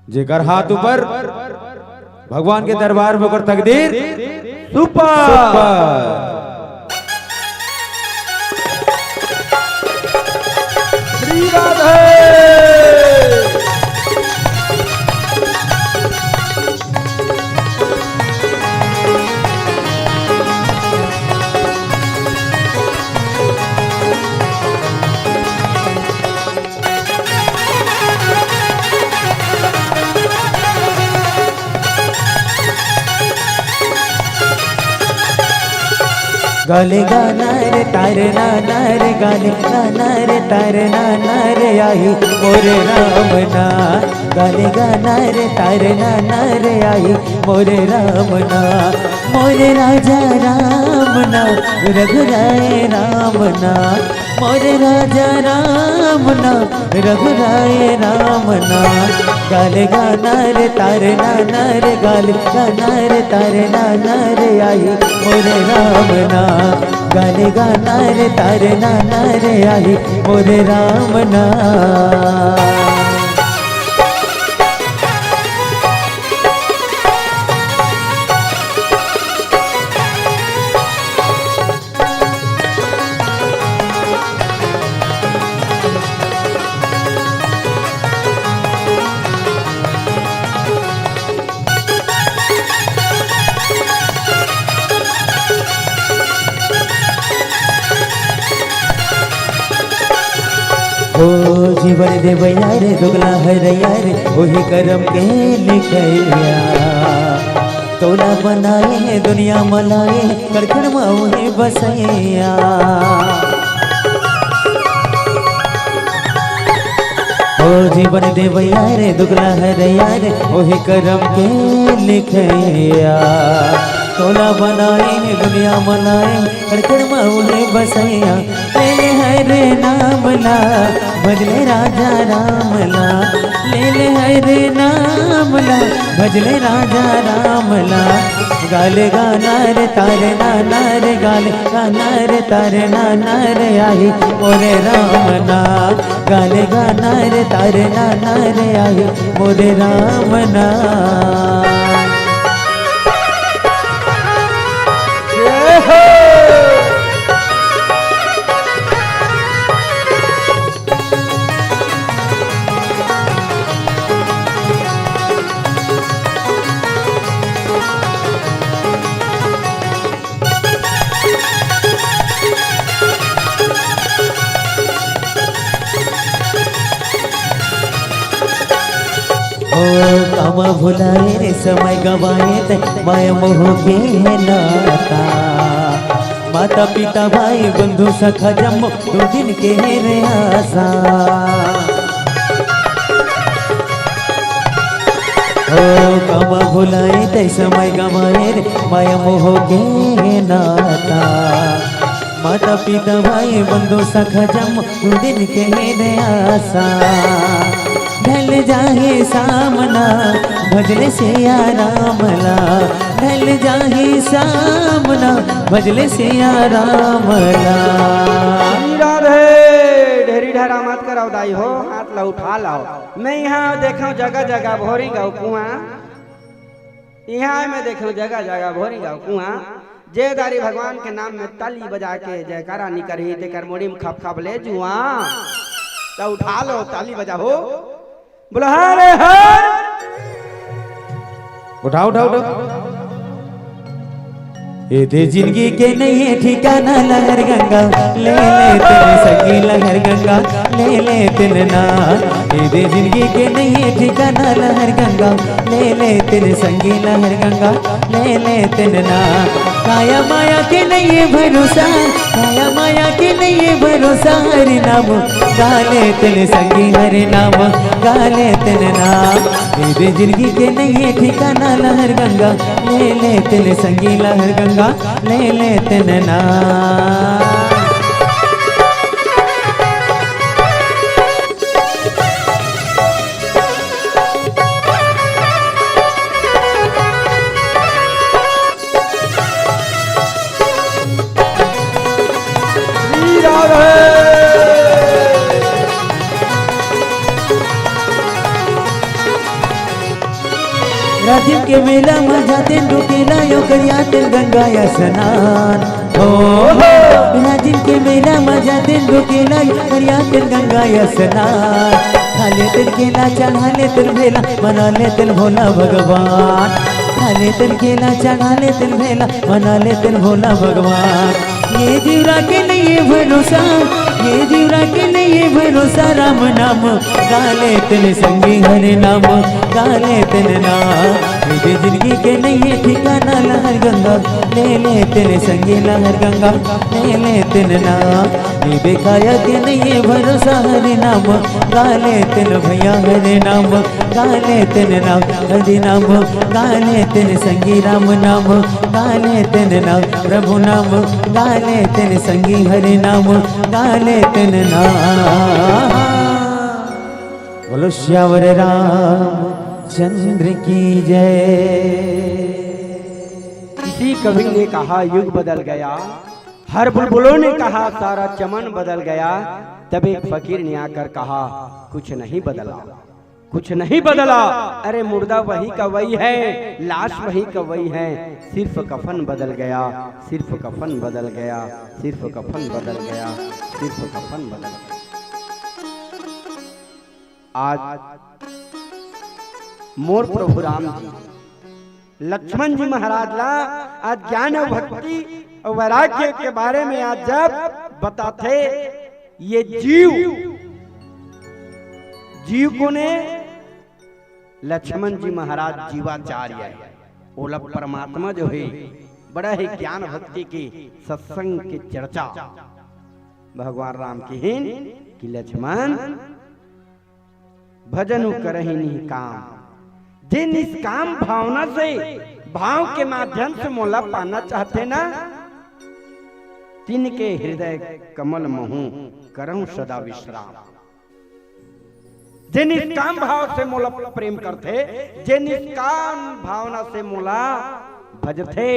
जेकर हाथ ऊपर, भगवान के दरबार में ओकर तकदीर सुपर। सुपर। श्री राधे। गाले गाना रे तारे नाना रे, गाले गाना रे तारे नाना रे, आही मोरे राम ना। गाले गाना रे तारे नाना रे, आही मोरे राम ना। मोरे राजा राम ना, रघुराय राम ना। मोरे राजा राम ना, रघुराय राम ना। गाले गाना रे तारे नाना रे, गाले गाना रे तारे नाना रे, आही मोरे राम ना। गाले गाना रे तारे नाना रे, आही मोरे राम ना। ओ जीवन देवैया रे, दोगला हरैया रे, ओही करम के लिखैया। तोला बनाए हे दुनिया म लाए, कण कण म उही बसैया। ओ जीवन देवैया रे, दुगला हरैया रे, ओही करम के लिखैया। तोला बनाए हे दुनिया म लाए, कण कण म उही बसैया। ले ले हर हरे नाम ला, भजले राजा राम ला, ले ले हरे नाम ला, भजले राजा राम ला। गाले गाना रे तारे नाना रे, गाले गाना रे तारे नाना रे, आही मोरे राम ना। गाले गाना रे तारे नाना रे, आही मोरे राम ना। जय हो। ओ कामा भुलाए रे समय गवाए ते, माया मोह के नाता। माता पिता भाई बंधु सखा जम्मो दू दिन के रे आसा। ओ कामा भुलाए ते समय गवाए रे, माया मोह के नाता। माता पिता भाई बंधु सखा जम्मो दू दिन के रे आसा। ढल जाहे सामना, भजले सिया राम ला। ढल जाहे सामना, भजले सिया राम ला। श्री राधे। ढेरी ढेरा मत करव दाई हो, हाथ ला उठा लाव। मैं इहाँ देखेंव जगह जगह भोरी गाँव कुआँ। इहाँ मैं देखेंव जगह जगह भोरी गाँव कुआँ। जे दारी भगवान के नाम में ताली बजा के जयकारा नइ करही, तेकर मुड़ी में खप खप ले जुआँ। त उठा लो, ताली बजाहो। बोलो हरे हर। उठाव, उठाव, उठाव। ए दे जिंदगी के नइ हे ठिकाना लहर गंगा, ले ले तेने संगी लहर गंगा, ले ले तेने ना। ए दे जिंदगी के नइ हे ठिकाना लहर गंगा, ले ले तेने संगी लहर गंगा, ले ले तेने ना। काया माया के नइ हे भरोसा, काया माया के नइ हे भरोसा, हरि नाम गा ले तेने संगी, हरि नाम गा ले तेने ना। ए दे जिंदगी के नइ हे ठिकाना लहर गंगा, ले ले तेने संगी लहर गंगा, ले ले तेने ना। श्री राधे। राजिम के मेला म जातेन डोकेला यो करियातेन गंगा स्नान। हो, हो। राजिम के मेला म जातेन डोकेला यो करियातेन गंगा स्नान। खा लेतेन केला चढ़ा लेतेन भेला, मना लेतेन भोला भगवान। खा लेतेन केला चढ़ा लेतेन भेला, मना लेतेन भोला भगवान। ये जीवरा के नइ हे भरोसा, ये जीवरा के नइ हे भरोसा, राम नाम गा लेतेन संगी हरि नाम गा लेतेन ना। ए दे जिंदगी के नइ हे ठिकाना लहर गंगा, ले ले तेने संगी लहर गंगा, ले ले तेने ना। ए दे काया के नइ हे भरोसा, हरि नाम गा ले तेने भैया, हरि नाम गा ले तेने ना। हरि नाम गा ले तेने संगी, राम नाम गा ले तेने ना। प्रभु नाम गा ले तेने संगी, हरि नाम गा ले तेने ना। बोलो सियावर रामचंद्र की जय। किसी कवि ने कहा युग बदल गया, हर बुलबुलों ने कहा सारा चमन बदल गया। तब एक फकीर ने आकर कहा, कुछ नहीं बदला, कुछ नहीं बदला। अरे मुर्दा वही का वही है, लाश वही का वही है, सिर्फ कफन बदल गया, सिर्फ कफन बदल गया, सिर्फ कफन बदल गया, सिर्फ कफन बदल गया। आज मोर प्रभु राम जी लक्ष्मण जी महाराज ला आज ज्ञान अउ भक्ति अउ वैराग्य के बारे में आज जब बताथे, ये जीव, जीव कोने? लक्ष्मण जी महाराज जीवाचार्य हे, ओला परमात्मा जो हे, बड़ा हे ज्ञान भक्ति के सत्संग के चर्चा। भगवान राम किहिन कि लक्ष्मण, भजनु करहि निष्काम। जे निष्काम भावना से, भाव के माध्यम से मोला पाना चाहथे ना, तिनके हृदय कमल महूं करहूं सदा विश्राम। जे निष्काम भाव से मोला प्रेम करथे, जे निष्काम भावना से मोला भजथे,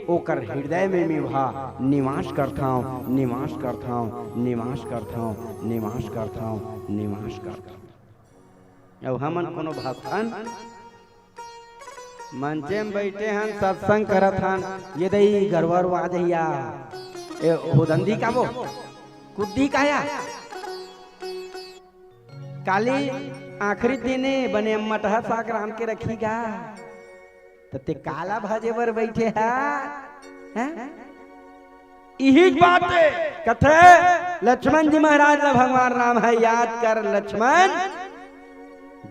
ओकर हृदय में मैं हा निवास करथंव, निवास करथंव, निवास करथंव, निवास करथंव, निवास करथंव। अउ हमन कोनो भक्तन मंचे में बइठे हन, सत्संग करत हन, ये दई गरवा रुआ जहिया, ए हुदंदी का वो, कुद्दी काया, काली आखिरी दिन ए, बने मटहा साग रांध के रखही गा, त ते काला भजे बर बइठे हा, हैं? इही बात हे, कथे लक्ष्मण जी महाराज ला भगवान राम हे, याद कर लक्ष्मण,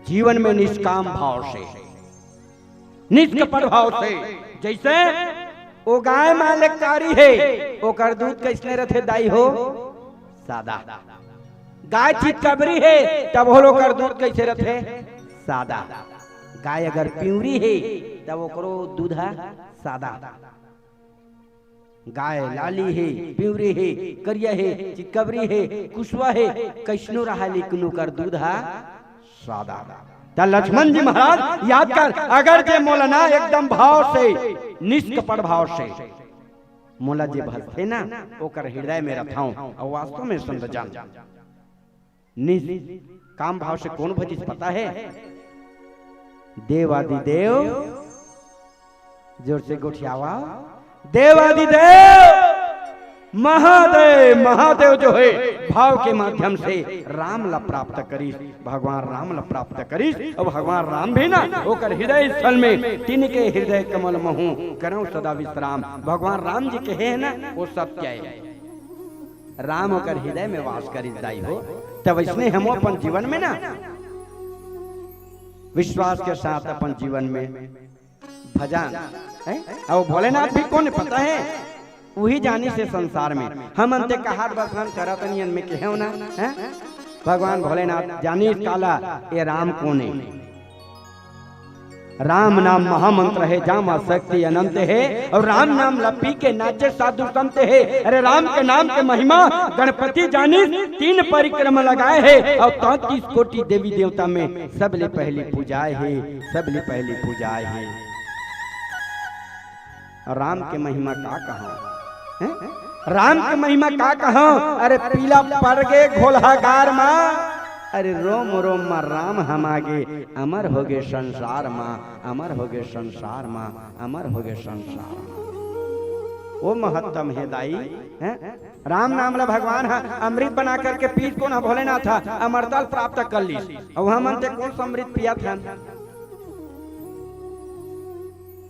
जीवन में निष्काम भाव से, निष्कपट भाव से, जइसे ओ गाय मां ले कारी हे, ओकर दूध कइसने रथे दाई हो? सादा। गाय चितकबरी हे, तब हो ओकर दूध कइसे रथे? सादा। गाय अगर पिंवरी हे, तब ओकरो दूध ह सादा। गाय लाली हे, पिंवरी हे, करिया हे, चितकबरी हे, कुसवा हे, कइसनो रहा, लेकिन ओकर दूध ह सादा। त लक्ष्मण जी महाराज याद कर, अगर जे मोला ना एकदम भाव से, निष्कपट भाव से मोला जे भजथे ना, ओकर हृदय में रथंव, अउ वास्तव में संत जन निष्काम भाव से कोन भजिस पता हे? देवादिदेव, जोर से गोठियावा, देवादिदेव महादेव, महादेव जो हे भाव के माध्यम से राम ला प्राप्त करिस, भगवान राम ला प्राप्त करिस, अउ भगवान राम भी ना ओकर हृदय स्थल में, तिनके हृदय कमल महूं करंव सदा विश्राम। भगवान राम जी कहे हे ना, वो सत्य हे। राम ओकर हृदय में वास करिस दाई हो। त वइसने हमो अपन जीवन में ना विश्वास के साथ अपन जीवन में भजन, हैं? अउ भोलेनाथ भी कोन पता हे? उही जानिस ए संसार में। हमन ते कहत बसन करत नियन में केहेंव ना, हैं? भगवान भोलेनाथ जानिस काला, ए राम कोन ए। राम नाम महामंत्र हे, जामा शक्ति अनंत हे, अउ राम नाम ला पी के नाचे साधु संत हे। अरे राम के नाम के महिमा गणपति जानिस, तीन परिक्रमा लगाए हे, अउ तैंतीस कोटि देवी देवता में सबले पहली पूजाए हे, सबले पहली पूजाए हे। अउ राम के महिमा का कहंव, हैं? राम के महिमा का कहंव? अरे पीला पड़ गे घोलहा गार मा, अरे रोम रोम मा राम हमा गे, अमर हो गे संसार मा, अमर हो गे संसार मा, अमर हो गे संसार मा। वो महत्तम हे दाई, हैं? राम नाम ला भगवान ह अमृत बना करके पीस कोन ह? भोलेनाथ ह अमरता ल प्राप्त कर लिस। अउ हमन ते कोन सा अमृत पियत हन?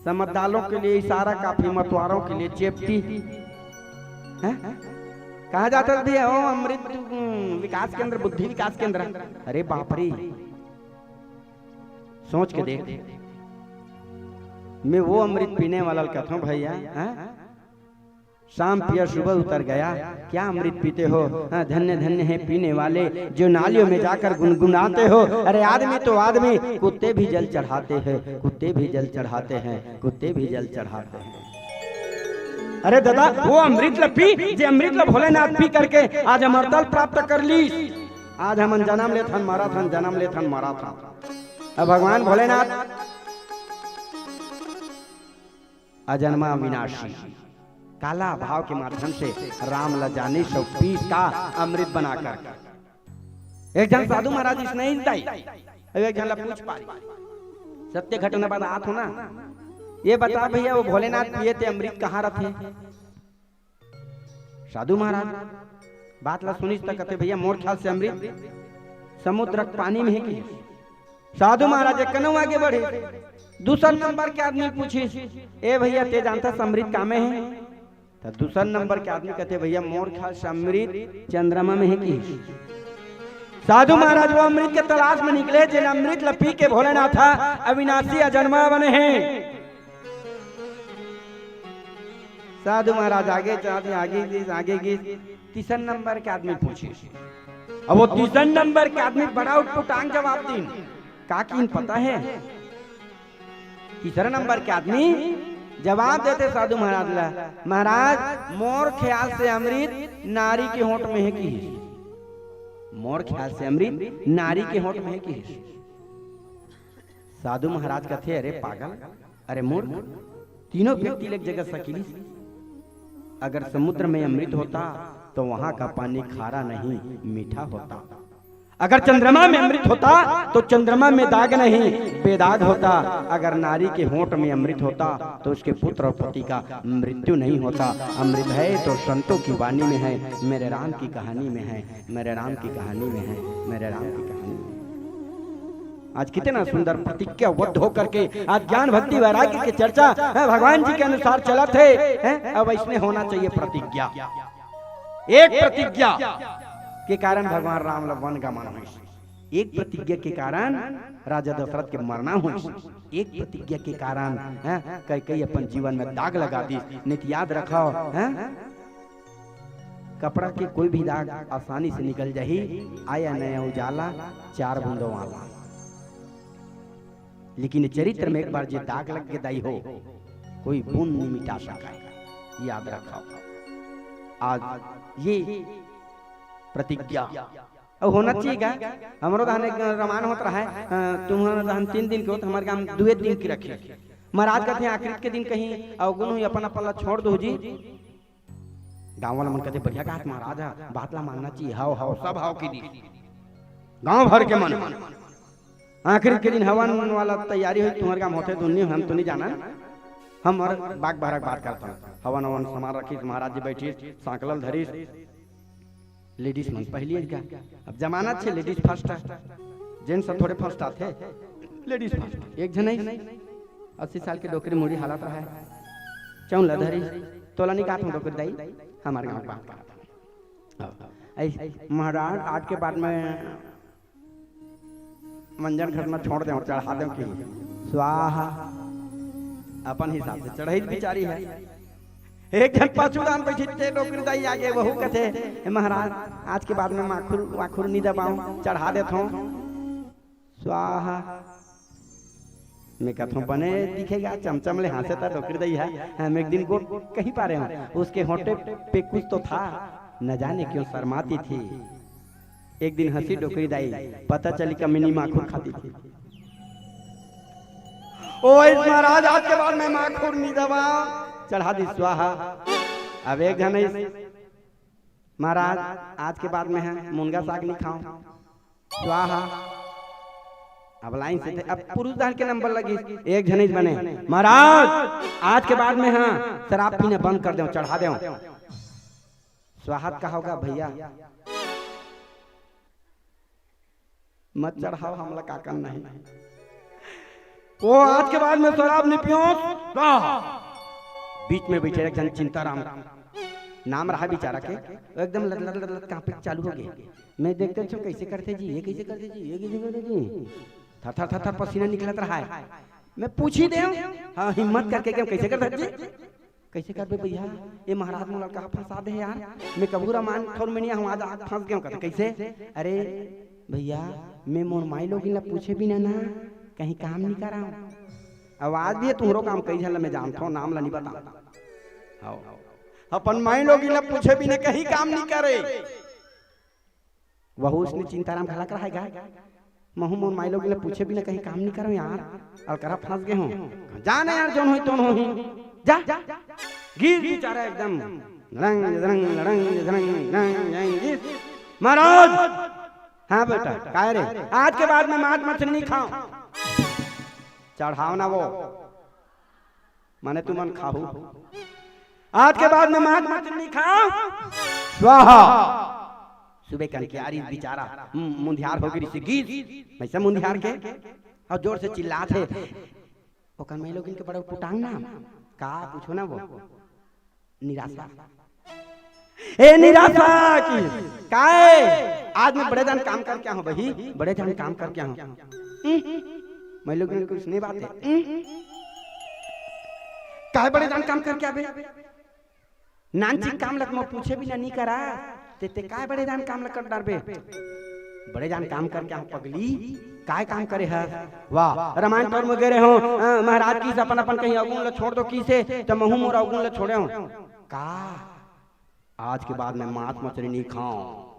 समझदारों के लिए इशारा काफी, मतवारों के लिए चेपटी। हैं? कहाँ जाता था भैया? ओ, अमृत, हम्म, विकास केंद्र, बुद्धि विकास केंद्र। अरे बाप रे, सोच के देख, मैं वो अमृत पीने वाला ल कथंव भैया, हैं? शाम पिया सुबह उतर गया, क्या अमृत पीते हो? हाँ, धन्य धन्य है पीने वाले, जो नालियों में जाकर गुनगुनाते हो। अरे आदमी तो आदमी, कुत्ते भी जल चढ़ाते हैं, कुत्ते भी जल चढ़ाते हैं, कुत्ते भी जल चढ़ाते हैं। अरे दादा, वो अमृत ल पी, जे अमृत ल भोलेनाथ पी करके आज अमरता ल प्राप्त कर ली। आज हमन जन्म लेथन, मरथन, जन्म लेथन, मरथन। अब भगवान भोलेनाथ अजन्मा अविनाशी, काला भाव के माध्यम से राम ला जानिस अउ पीस का अमृत बना कर। एक झन साधु महाराज इसने ही दाई, अब एक झन ला पूछ पारी, सत्य घटना बतात हों ना, ये बता भैया, वो भोलेनाथ पिए ते अमृत कहाँ रथे? साधु महाराज बात ला सुनिस त कथे, भैया मोर ख्याल से अमृत समुद्र के पानी में हे कि। साधु महाराज एक कदम आगे बढ़े, दूसर नंबर के आदमी पूछिस, ए भैया ते जानथस अमृत का में हे? त दूसर नंबर के आदमी कथे, भैया मोर ख्याल से अमृत चंद्रमा में हे कि। साधु महाराज वो अमृत के तलाश में निकले, जेन अमृत ला पी के भोलेनाथ ह अविनाशी अजन्मा बने हे। साधु महाराज आगे जात हे, आगे गिस, आगे गिस, तीसर नंबर के आदमी पूछिस। अब वो तीसर नंबर के आदमी बड़ा उटपुटांग जवाब दीन। का किहिन पता हे? तीसर नंबर के आदमी जवाब देथे साधु महाराज ला, महाराज मोर ख्याल से अमृत नारी के होंठ में हे किहिस। मोर ख्याल से अमृत नारी के होंठ में हे किहिस। साधु महाराज कथे, "अरे पागल, अरे मूर्ख, तीनों व्यक्ति ल एक जगह सकेलिस। अगर समुद्र में अमृत होता तो वहां का पानी खारा नहीं, मीठा होता। अगर चंद्रमा में अमृत होता तो चंद्रमा में दाग नहीं, बेदाग होता। अगर नारी के होंठ में अमृत होता तो उसके पुत्र और पति का मृत्यु नहीं होता।" अमृत है तो संतों की वाणी में है, मेरे राम की कहानी में है, मेरे राम की कहानी में है, मेरे राम की कहानी में। आज कितना सुंदर प्रतिज्ञाबद्ध होकर के आज ज्ञान, भक्ति, वैराग्य की चर्चा है, भगवान जी के अनुसार चलत हे, हैं? अब ऐसने होना चाहिए प्रतिज्ञा। एक प्रतिज्ञा के कारण भगवान राम ल वन गमन होइस, एक प्रतिज्ञा के कारण राजा दशरथ के मरना होइस, एक प्रतिज्ञा के कारण, हैं, कैकेयी अपन जीवन में दाग लगा दिस। नहीं तो याद रखव, हैं, कपड़ा के कोई भी दाग आसानी से निकल जाही, आया नया उजाला चार बूंदों वाला। लेकिन चरित्र में एक बार जे दाग लग गे दाई हो, कोई बूंद नहीं मिटा सके, याद रखव। आज ये प्रतिज्ञा अउ होना चाहिए गा। हमरो तहन एक रमान होत रहा है, अ, तुम्हर तहन तीन दिन के होत, हमर गांव दुए दिन के रखे। महाराज कथे, "आखिरी के दिन कहीं अवगुण हुई, अपन अपन ला छोड़ दो जी।" गांव वाला मन कथे, "बढ़िया कहात महाराज ह, बात ला मानना चाहिए।" हव, हव, सब हव की दी। गांव भर के मन। आखिरी के दिन हवन वाला तैयारी होई, तुम्हर गांव होथे दुन्नी, हम तो नहीं जाना। हम और बाग बहरा के बात करता हूँ। हवन हवन सामान रखिस, महाराज जी बैठिस, सांकल ल धरिस। लेडीज मन पहली का, अब जमाना छे लेडीज फर्स्ट है, जेंट्स थोड़े फर्स्ट आथे, लेडीज फर्स्ट। एक झन आई, अस्सी साल के डोकरी मुड़ी हालत रहा है, चौन ला धरी, तोला नहीं कहत हूँ डोकरी दाई, हमारे गाँव के बात करत हूँ। अब ऐस-, महाराज आज के बाद में मंजन घर में छोड़ देव, चढ़ा देव कि स्वाहा। अपन हिसाब से चढ़ई बिचारी है। एक झन पाछू डाहन बैठी ते डोकरी दाई आगे, वहू कथे, "हे महाराज, आज के बाद में माखुर वाखुर नी दबाऊं, चढ़ा देथों स्वाहा।" मैं कथों, "बने दिखेगा, चमचम ले हांसे ता डोकरी दाई है, हम एक दिन गोठ कही पा रहे हूँ, उसके होंठे पे कुछ तो था, न जाने क्यों शर्माती थी।" एक दिन हंसी डोकरी दाई, पता चली कमिनी माखुर खाती थी। ओ इस महाराज, आज के बाद में माखुर नी दबाऊं, चढ़ा दी स्वाहा। अब एक झन इस महाराज, आज के बाद में है मुनगा साग नी खाऊं, स्वाहा। अब लाइन से थे, अब पुरुष डाहन के नंबर लगी, एक झन इस बने, महाराज, आज के बाद में हाँ शराब पीना बंद कर देव, चढ़ा देव। स्वाहा। का होगा भैया, मत चढ़ाव, हमला का करना है। ओ आज के बाद में शराब नहीं पियो। स्वाहा। बीच में बैठे एक झन चिंताराम नाम रहा बिचारा के, एकदम लद लद लद लद कांपे चालू हो गए। मैं देखते छो, "कैसे करथे जी, ये कैसे करथे जी, ये कैसे करथे जी?" थर थर थर थर पसीना निकलत रहा है। मैं पूछी देव, हाँ, हिम्मत करके के, "कैसे करथे जी?" "कैसे करबे भैया, ये महाराज मोला कहाँ फंसा दे यार, मैं कभू रमान थोर में नहीं हूँ, आज, आज फंस गए हूँ।" कहते, "कैसे?" "अरे भैया, मैं मोर माई लोगिन ला पूछे बिना ना कहीं काम नहीं करा।" आवाज भी है तुम्हरो काम, कई झन ला मैं जानता हूँ, नाम ला नहीं बता। हाँ, अपन माई लोगिन ला पूछे बिना कहीं काम नहीं करे। वहू उसने चिंताराम घला कराएगा। महू मोर माई लोगिन ला पूछे बिना कहीं काम नहीं करो यार, अलकरहा फंस गए हूँ। जाने यार, जोन होई तोन होई। जा, गिर बेचारा एकदम। लड़ंग, लड़ंग, लड़ंग, लड़ंग, लड़ंग, लड़ंग, गिर। महाराज, हाँ बेटा, काय रे? आज के बाद में मांस मछली नहीं खाओ। चढ़ाव ना वो, माने तुमन खाहू। आज के बाद में मांस मछली नहीं खाओ। स्वाहा। सुबह कन के आरी बेचारा, हम्म, मुंधियार हो गिरी से गिस, वैसे मुंधियार के, और जोर से चिल्लात हे। ओकर माई लोगिन के बड़ा पुटांग ना, का पूछो ना वो, निराशा। ए निराशा की, काय? आज मैं बड़े जान काम करके आऊं बही, बड़े जान काम करके आऊं। हम्म, माई लोगिन कुछ नहीं बात है। हम्म, काय बड़े जान काम करके आबे? नानचिन काम लक मोर पूछे बिना नी करा, ते, ते काय बड़े जान काम लक कर डारबे? बड़े जान काम करके आऊं पगली, काय काम करे हस? वाह, रामायण तोर में गे रहे हो, अ, महाराज किस अपन अपन कहीं अवगुण ल छोड़ दो किसे, त महू मोर अवगुण ल छोड़े हो। का? आज के बाद में मांस मछली नहीं खाओ।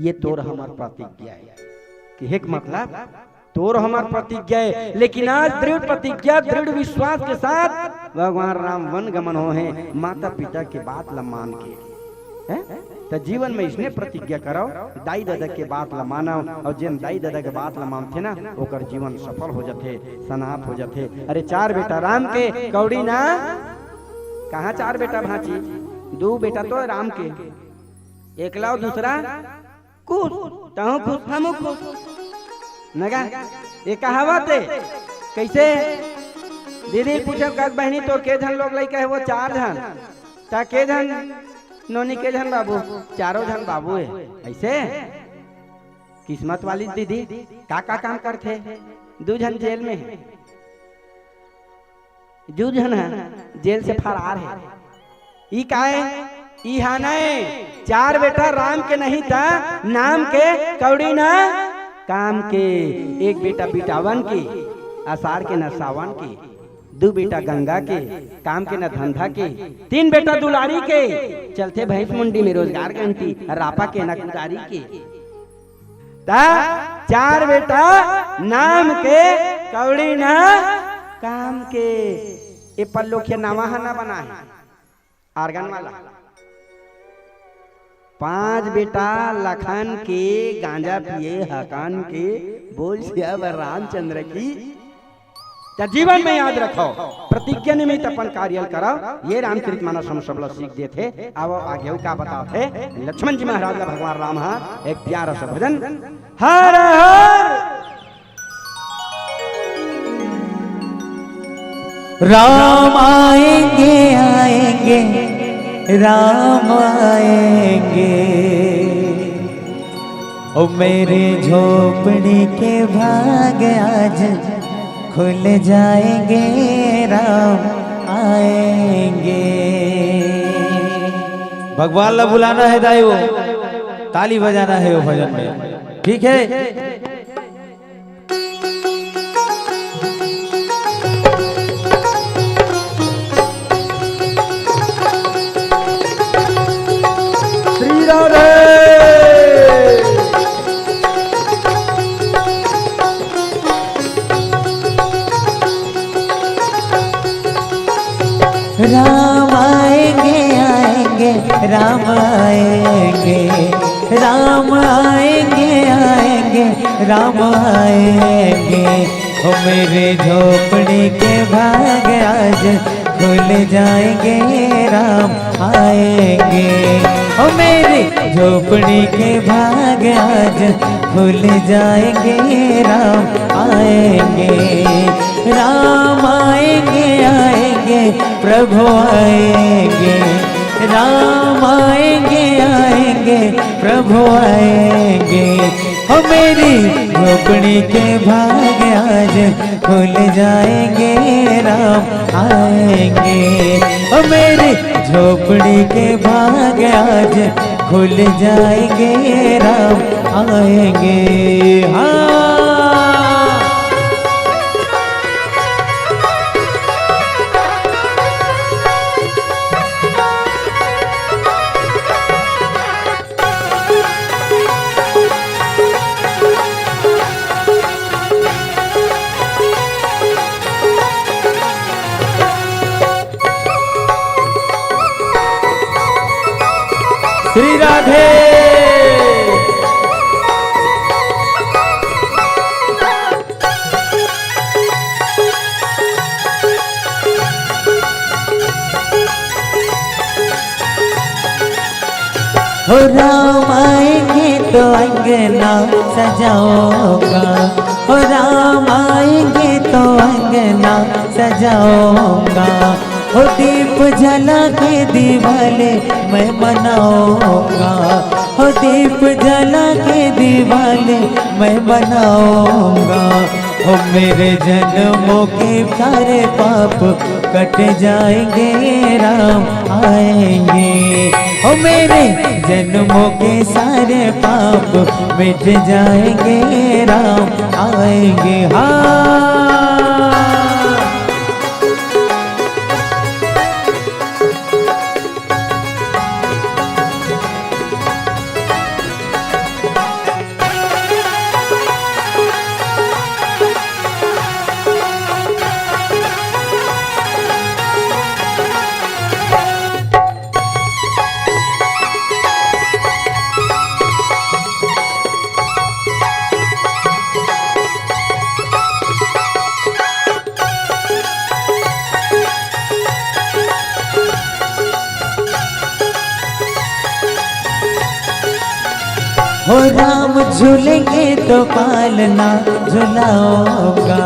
ये तोर हमर प्रतिज्ञा हे। कि हे के मतलब तोर हमर प्रतिज्ञा हे, लेकिन आज दृढ़ प्रतिज्ञा, दृढ़ विश्वास के साथ भगवान राम वन गमन होहे, माता पिता के बात ल मान के, हैं? त जीवन में इसने प्रतिज्ञा करव, दाई ददा के बात ल मानव, अउ जेन दाई ददा के बात ल मानथे ना, ओकर जीवन सफल हो जथे, सनाथ हो जथे। अरे चार बेटा राम के, कौड़ी ना, कहाँ चार बेटा भांची, दू बेटा तो राम के, एकला अउ दूसरा खुश, तहूँ खुश, हमहूँ खुश। नगा, ये कहावत हे। कैसे? दीदी पूछे, "कक बहिनी तोर के झन लोग लइका हे?" वो, "चार झन।" "त के झन नोनी, के झन बाबू?" "चारों झन बाबू हे।" ऐसे? किस्मत वाली दीदी का, का काम करथे? दू झन जेल में हे। दू झन ह जेल से फरार हे। ई काय? इहा नय, चार बेटा राम के नहीं त नाम के, कौड़ी न काम के। एक बेटा बिटावन के, असार के न सावन के, दू बेटा गंगा के, काम के न धंधा के, तीन बेटा दुलारी के, चलथे भैंस मुंडी में रोजगार घंटी, रापा के न कुदारी के। त चार बेटा नाम के, कौड़ी न काम के। ए पल्लोखिया नवा ह न बना हे, आर्गन वाला। पांच बेटा लखन के, गांजा पिए हकन के, बोल सियावर रामचंद्र की। त जीवन में याद रखव, प्रतिज्ञा निमित्त अपन कार्य ल करव। ये रामचरित मानस हम सब ल सीख देथे। आवव आगे अउ का बताथे लक्ष्मण जी महाराज ल भगवान राम ह एक प्यारा सा भजन। हर हर राम आएंगे, आएंगे, राम आएंगे। ओ मेरे झोपड़ी के भाग आज खुल जाएंगे, राम आएंगे। भगवान ला बुलाना हे दाई, वो ताली बजाना हे वो भजन में, ठीक हे? श्री राधे। राम आएंगे, आएंगे, राम आएंगे, राम आएंगे, आएंगे, राम आएंगे। ओ मेरे झोपड़ी के भाग आज खुल जाएंगे, राम आएंगे। ओ मेरे झोपड़ी के भाग आज खुल जाएंगे, राम आएंगे। राम आएंगे, आएंगे, प्रभु आएंगे। राम आएंगे, आएंगे, प्रभु आएंगे। ओ मेरी झोपड़ी के भाग आज खुल जाएंगे, राम आएंगे। ओ मेरी झोपड़ी के भाग आज खुल जाएंगे, राम आएंगे। हाँ। श्री राधे। हो राम आएंगे तो अंगना सजाऊंगा, हो राम आएंगे तो अंगना सजाऊंगा, हो दीप जला के दिवाली मैं मनाऊंगा, हो दीप जला के दिवाली मैं मनाऊंगा। हो मेरे जन्मों के सारे पाप कट जाएंगे, राम आएंगे। हो मेरे जन्मों के सारे पाप मिट जाएंगे, राम आएंगे। हाँ। ओ राम झूलेंगे तो पालना झुलाऊंगा,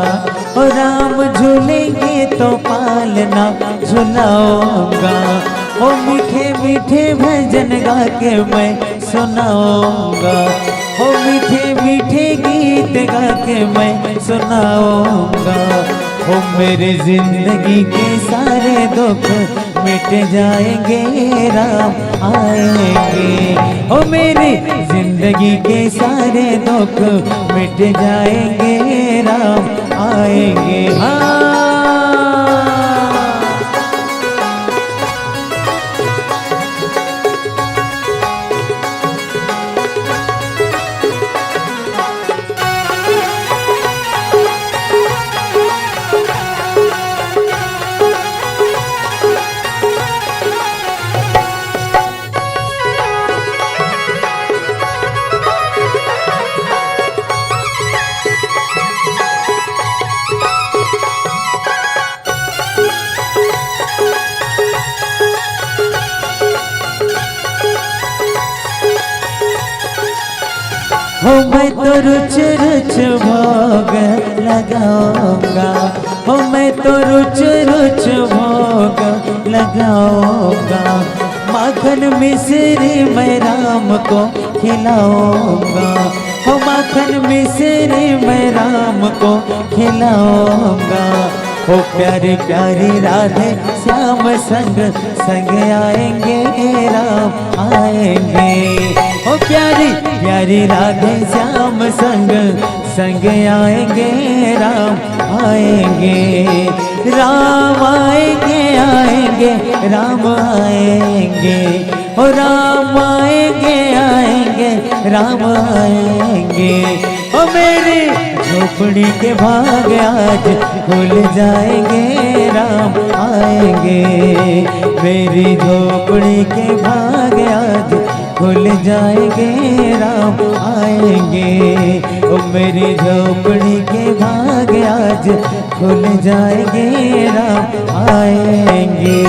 ओ राम झूलेंगे तो पालना झुलाऊंगा। ओ मीठे मीठे भजन गा के मैं सुनाऊंगा, ओ मीठे मीठे गीत गा के मैं सुनाऊंगा। ओ मेरी जिंदगी के सारे दुख मिट जाएंगे, राम आएंगे। ओ मेरी जिंदगी के सारे दुख मिट जाएंगे, राम आएंगे। हाँ। हो मैं तो रुच रुच भोग लगाऊंगा, हो मैं तो रुच रुच भोग लगाऊंगा। माखन मिश्री मैं राम को खिलाऊंगा, हो माखन मिश्री मैं राम को खिलाऊंगा। हो प्यारी प्यारी राधे श्याम संग संग आएंगे, राम आएंगे। हो प्यारी प्यारी राधे श्याम संग संग आएंगे, राम आएंगे। राम आएंगे, आएंगे, राम आएंगे। ओ राम आएंगे, आएंगे, राम आएंगे। ओ मेरी झोपड़ी के भाग आज खुल जाएंगे, राम आएंगे। मेरी झोपड़ी के भाग आज खुल जाएंगे, राम आएंगे। ओ मेरी झोपड़ी के भाग आज खुल जाएंगे, राम आएंगे।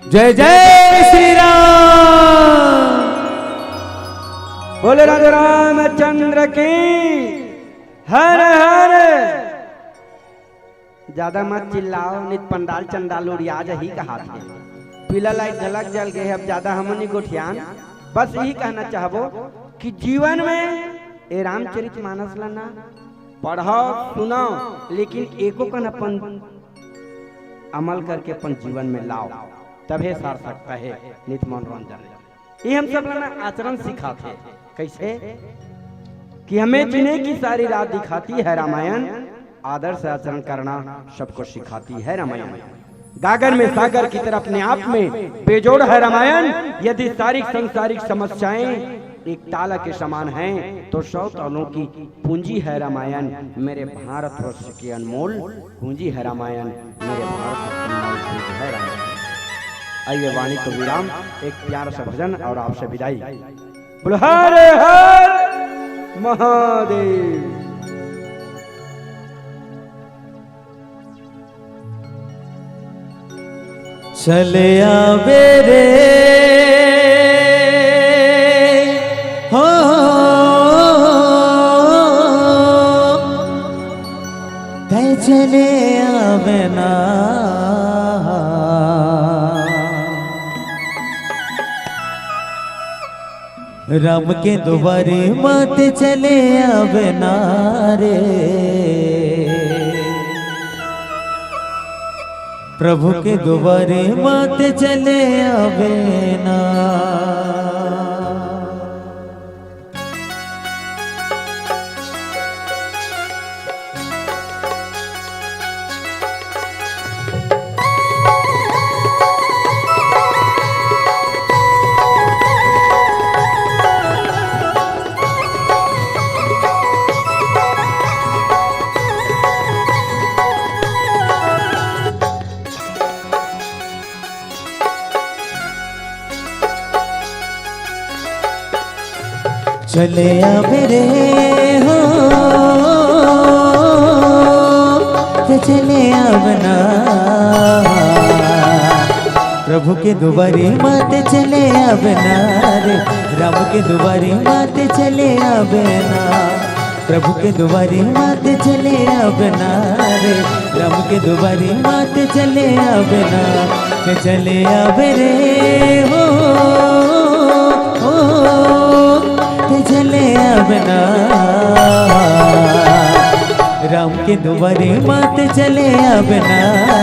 जय जय श्री राम। बोले राधे रामचंद्र की। हर हर। ज्यादा मत चिल्लाओ, नहीं तो पंडाल चंडाल उड़िया जाही कहात हे। पीला लाइट झलक जल गए, अब ज्यादा हमन नहीं गोठियान। बस यही कहना चाहबो कि जीवन में ए रामचरित मानस ला ना पढ़ो, सुनो, लेकिन एको कन अपन अमल करके अपन जीवन में लाओ, तभे सार्थकता हे नित मनोरंजन। ये हम सब ला ना आचरण सिखाथे। कैसे? कि हमें जीने की सारी राह दिखाती है रामायण, आदर से आचरण करना सबको सिखाती है रामायण। गागर में सागर की तरह अपने आप में बेजोड़ है रामायण। यदि सारी संसारिक समस्याएं एक ताला के समान हैं, तो सौ तालों की पूंजी है रामायण, मेरे भारतवर्ष की अनमोल पूंजी है रामायण, मेरे भारतवर्ष की अनमोल पूंजी है रामायण। आइए, वाणी को विराम, एक प्यारा सा भजन और आपसे विदाई। बोलो हर हर महादेव। चले आवे रे हो, तै चले आवे ना। राम के दुआरे मत चले आवे ना रे, प्रभु के दुआरे मत चले आवे ना। चले आवे रे हो, ते चले आवे ना। प्रभु के दुआरी मात चले आबे ना रे, राम के दुआरी मात चले आबे ना। प्रभु के दुआरी मात चले आबे ना रे, राम के दुआरी मात चले आबे ना। ते चले आबे रे हो, हो, ते चले आबे ना। राम के दुआरी मात चले आबे ना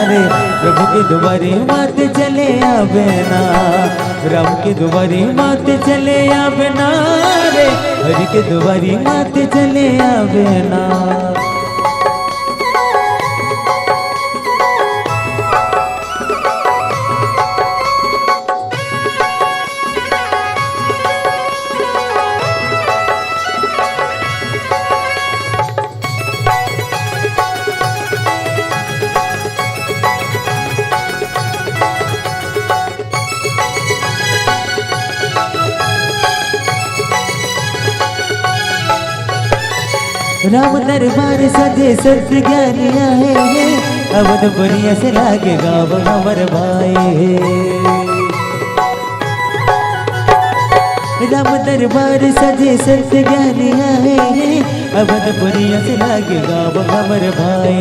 रे, प्रभु के दुआरी मात चले आबे ना। राम के दुआरी मात चले आबे ना रे, हरि के दुआरी मात चले आबे ना। राम दरबार सजे संत ज्ञानी आहे, अवधपुरी अस लागे गाँव हमर भाई। राम दरबार सजे संत ज्ञानी आहे, अवधपुरी अस लागे गाँव हमर भाई।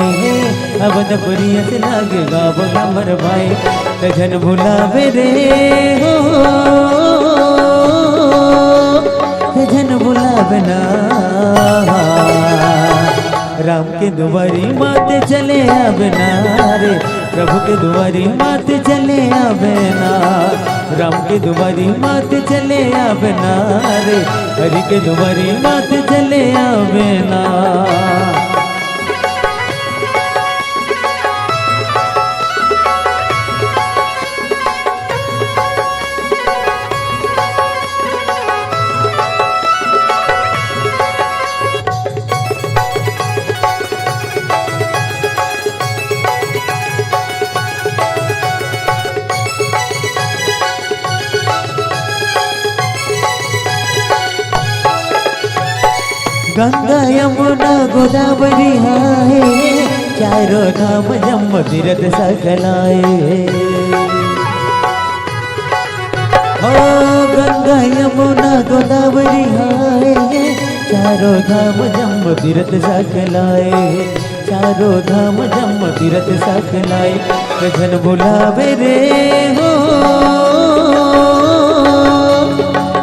अवधपुरी अस लागे गाँव हमर भाई। ते झन भुलाबे रे हो, ते झन भुलाबे ना। राम के दुआरी मात चले आबे ना रे, प्रभु के दुआरी मात चले आबे ना। राम के दुआरी मात चले आबे ना रे, हरि के दुआरी मात चले आबे ना। गंगा यमुना गोदावरी आहे, चारों धाम जम्म तीरथ सकल आए। हो गंगा यमुना गोदावरी आहे, चारों धाम जम्म तीरथ सकल आए। चारों धाम जम्म तीरथ सकल आए। ते झन भुलाबे रे हो,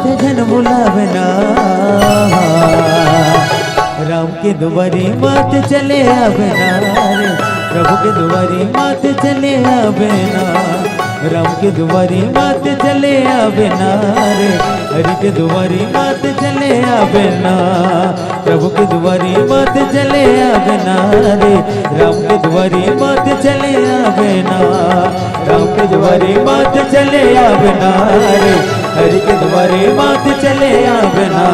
ते झन भुलाबे ना। राम के दुआरी मात चले आबे ना रे, प्रभु के दुआरी मात चले आबे ना। राम के दुआरी मात चले आबे ना रे, हरि के दुआरी मात चले आबे ना। प्रभु के दुआरी मात चले आबे ना रे, राम के दुआरी मात चले आबे ना। राम के दुआरी मात चले आबे ना रे, हरि के दुआरी मात चले आबे ना।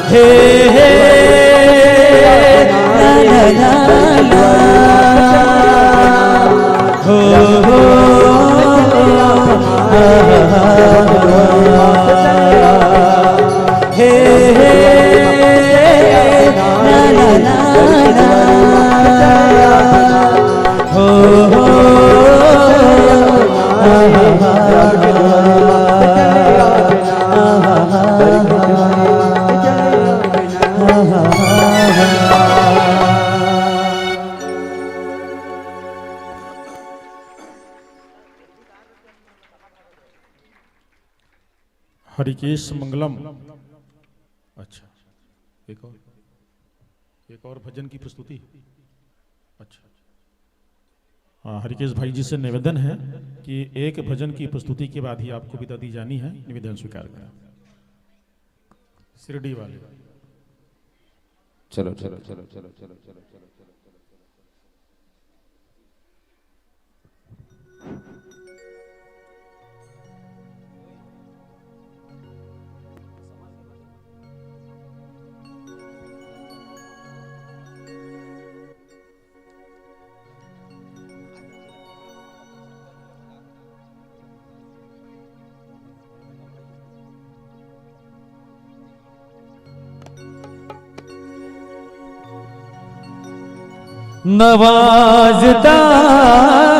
हे, हे, ला, ला, ला, ला। हो, हो, हे, हे, ला, ला, ला, ला। हो, हो, हरिकेश मंगलम। अच्छा, एक और, एक और भजन की प्रस्तुति। अच्छा, हाँ, हरिकेश भाई जी से निवेदन है कि एक भजन की प्रस्तुति के बाद ही आपको विदा दी जानी है, निवेदन स्वीकार करें। शिरडी वाले। चलो, चलो, चलो, चलो, चलो, चलो, चलो, चलो। नवाजता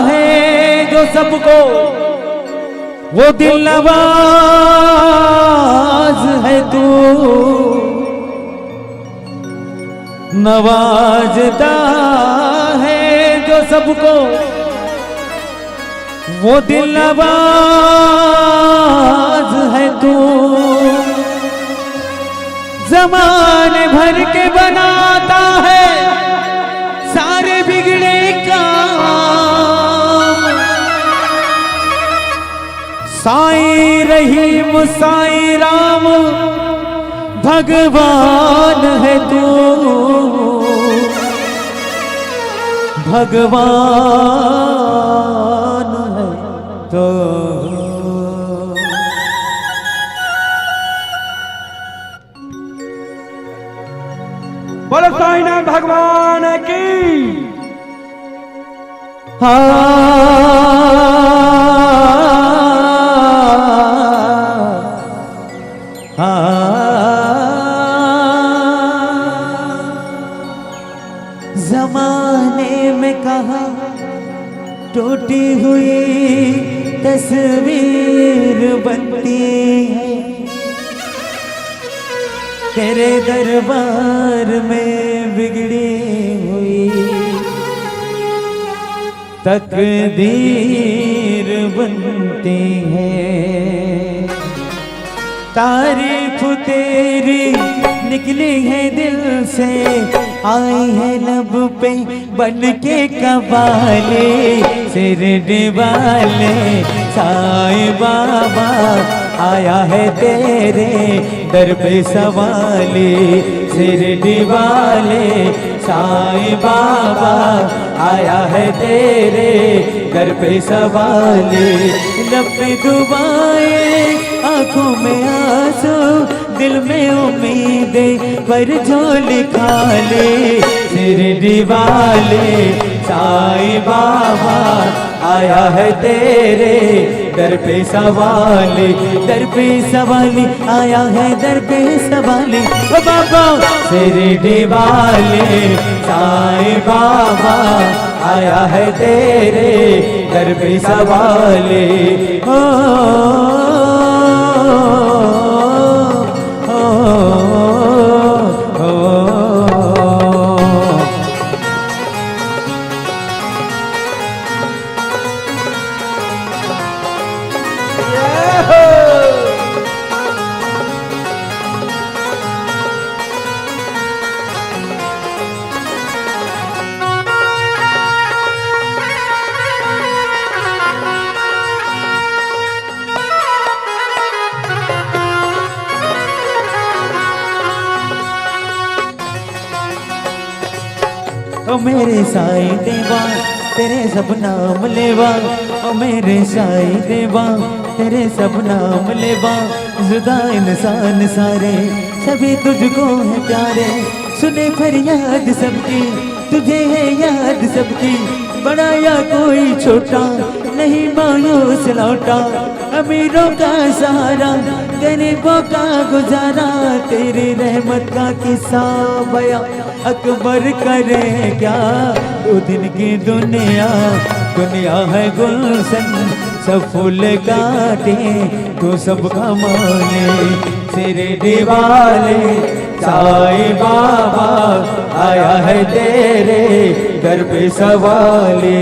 है जो सबको, वो दिल नवाज है तू, नवाजता है जो सबको। वो दिल नवाज है तू, जमाने भर के बनाता है सारे बिगड़े काम। साईं रहीम, साईं राम, भगवान है तू, भगवान है तू। बोलो साईं नाथ भगवान की। हाँ, हाँ। जमाने में कहा टूटी हुई तस्वीर बनती है, तेरे दरबार में बिगड़ी हुई तकदीर बनती है। तारीफ तेरी निकली है दिल से, आई है लब पे बन के कवाली। शिरडी वाले साईं बाबा, आया है तेरे दर पे सवाली। शिरडी वाले साईं बाबा, आया है तेरे दर पे सवाली। लब पे दुआएं, आंखों में आंसू, दिल में उम्मीदें, पर झोली खाली। शिरडी वाले साईं बाबा, आया है तेरे दर पे सवाली, दर पे सवाली, आया है दर पे सवाली। ओ बाबा, शिरडी वाले साईं बाबा, आया है तेरे दर पे सवाली। ओ, ओ, ओ, ओ। ओ मेरे साईं देवा, तेरे सब नाम लेवा। ओ मेरे साईं देवा, तेरे सब नाम लेवा। जुदा इंसान सारे, सभी तुझको है प्यारे। सुने फरियाद सबकी, तुझे है याद सबकी। बड़ा या कोई छोटा, नहीं मायूस लौटा। अमीरों का सहारा, गरीबों का गुजारा। तेरी रहमत का किस्सा बयां अकबर करे क्या? वो दिन की दुनिया, दुनिया है गुलशन, सब फूल काटे, तू सबका माले। शिरडी वाले साईं बाबा, आया है तेरे दर पे सवाली।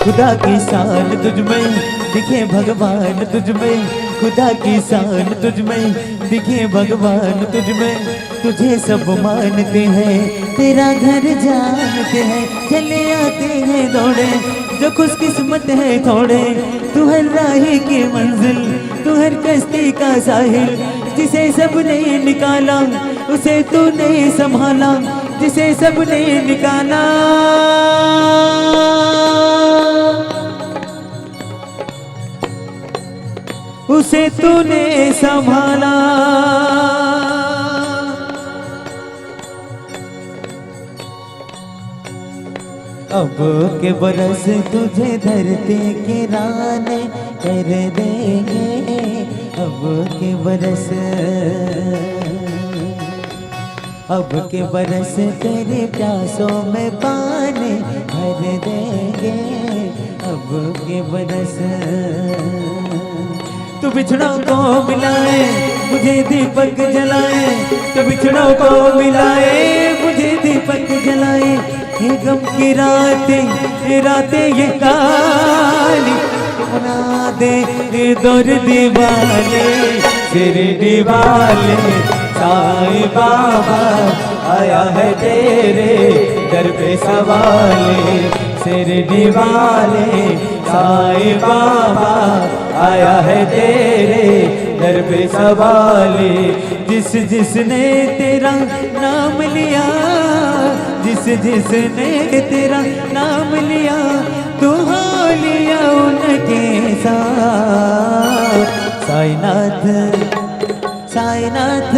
खुदा की शान तुझ में, दिखे भगवान तुझ में। खुदा की शान तुझ में, दिखे भगवान तुझ में। तुझे सब मानते हैं, तेरा घर जानते हैं। चले आते हैं दौड़े, जो खुशकिस्मत है थोड़े। तू हर राही की मंजिल, तू हर कश्ती का साहिल। जिसे सबने निकाला, उसे तूने संभाला। जिसे सबने निकाला, उसे तूने संभाला। अब के बरस तुझे धरती के रानी कर देंगे, अब के बरस, अब के बरस तेरे प्यासों में पानी भर देंगे, अब के बरस। तू बिछड़ों को मिलाए, मुझे दीपक जलाए, तू बिछड़ों को मिलाए, मुझे दीपक जलाए। ये गम की रातें, ये रातें ये काली, बना दे ये दर्द वाले, शिरडी वाले, साईं बाबा आया है तेरे दर पे सवाले, शिरडी वाले, साईं बाबा आया है तेरे दर पे सवाले। जिस जिसने तेरा नाम लिया, जिस जिसने तेरा नाम लिया, तू हो लिया उनके साथ। साईनाथ, साईनाथ,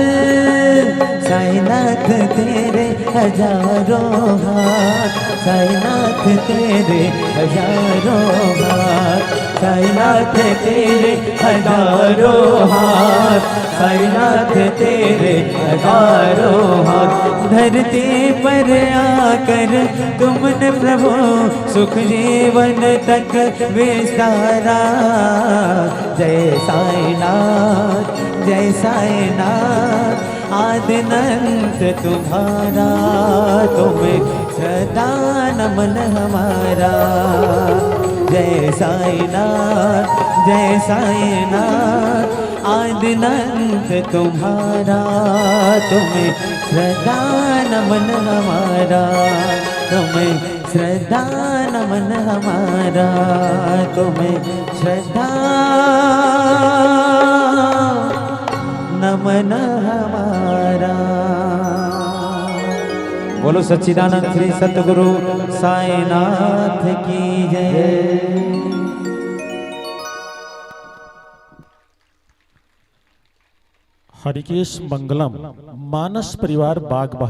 साईनाथ तेरे हजारों हाथ, साईनाथ तेरे हजारों हाथ, साईनाथ तेरे हजारों हाथ, साईनाथ तेरे हजारों हाथ। धरती पर आकर तुमने प्रभु सुख जीवन तक विस्तारा। जय साईनाथ, जय साईनाथ, आदिनंत तुम्हारा, तुम्हें श्रद्धा नमन हमारा। जय साईनाथ, जय साईनाथ, आदिनंत तुम्हारा, तुम्हें श्रद्धा नमन हमारा, तुम्हें श्रद्धा नमन हमारा, तुम्हें श्रद्धा नमन हमारा। बोलो सच्चिदानंद श्री सतगुरु साईनाथ की जय। हरिकेश मंगलम, मानस परिवार बागबहर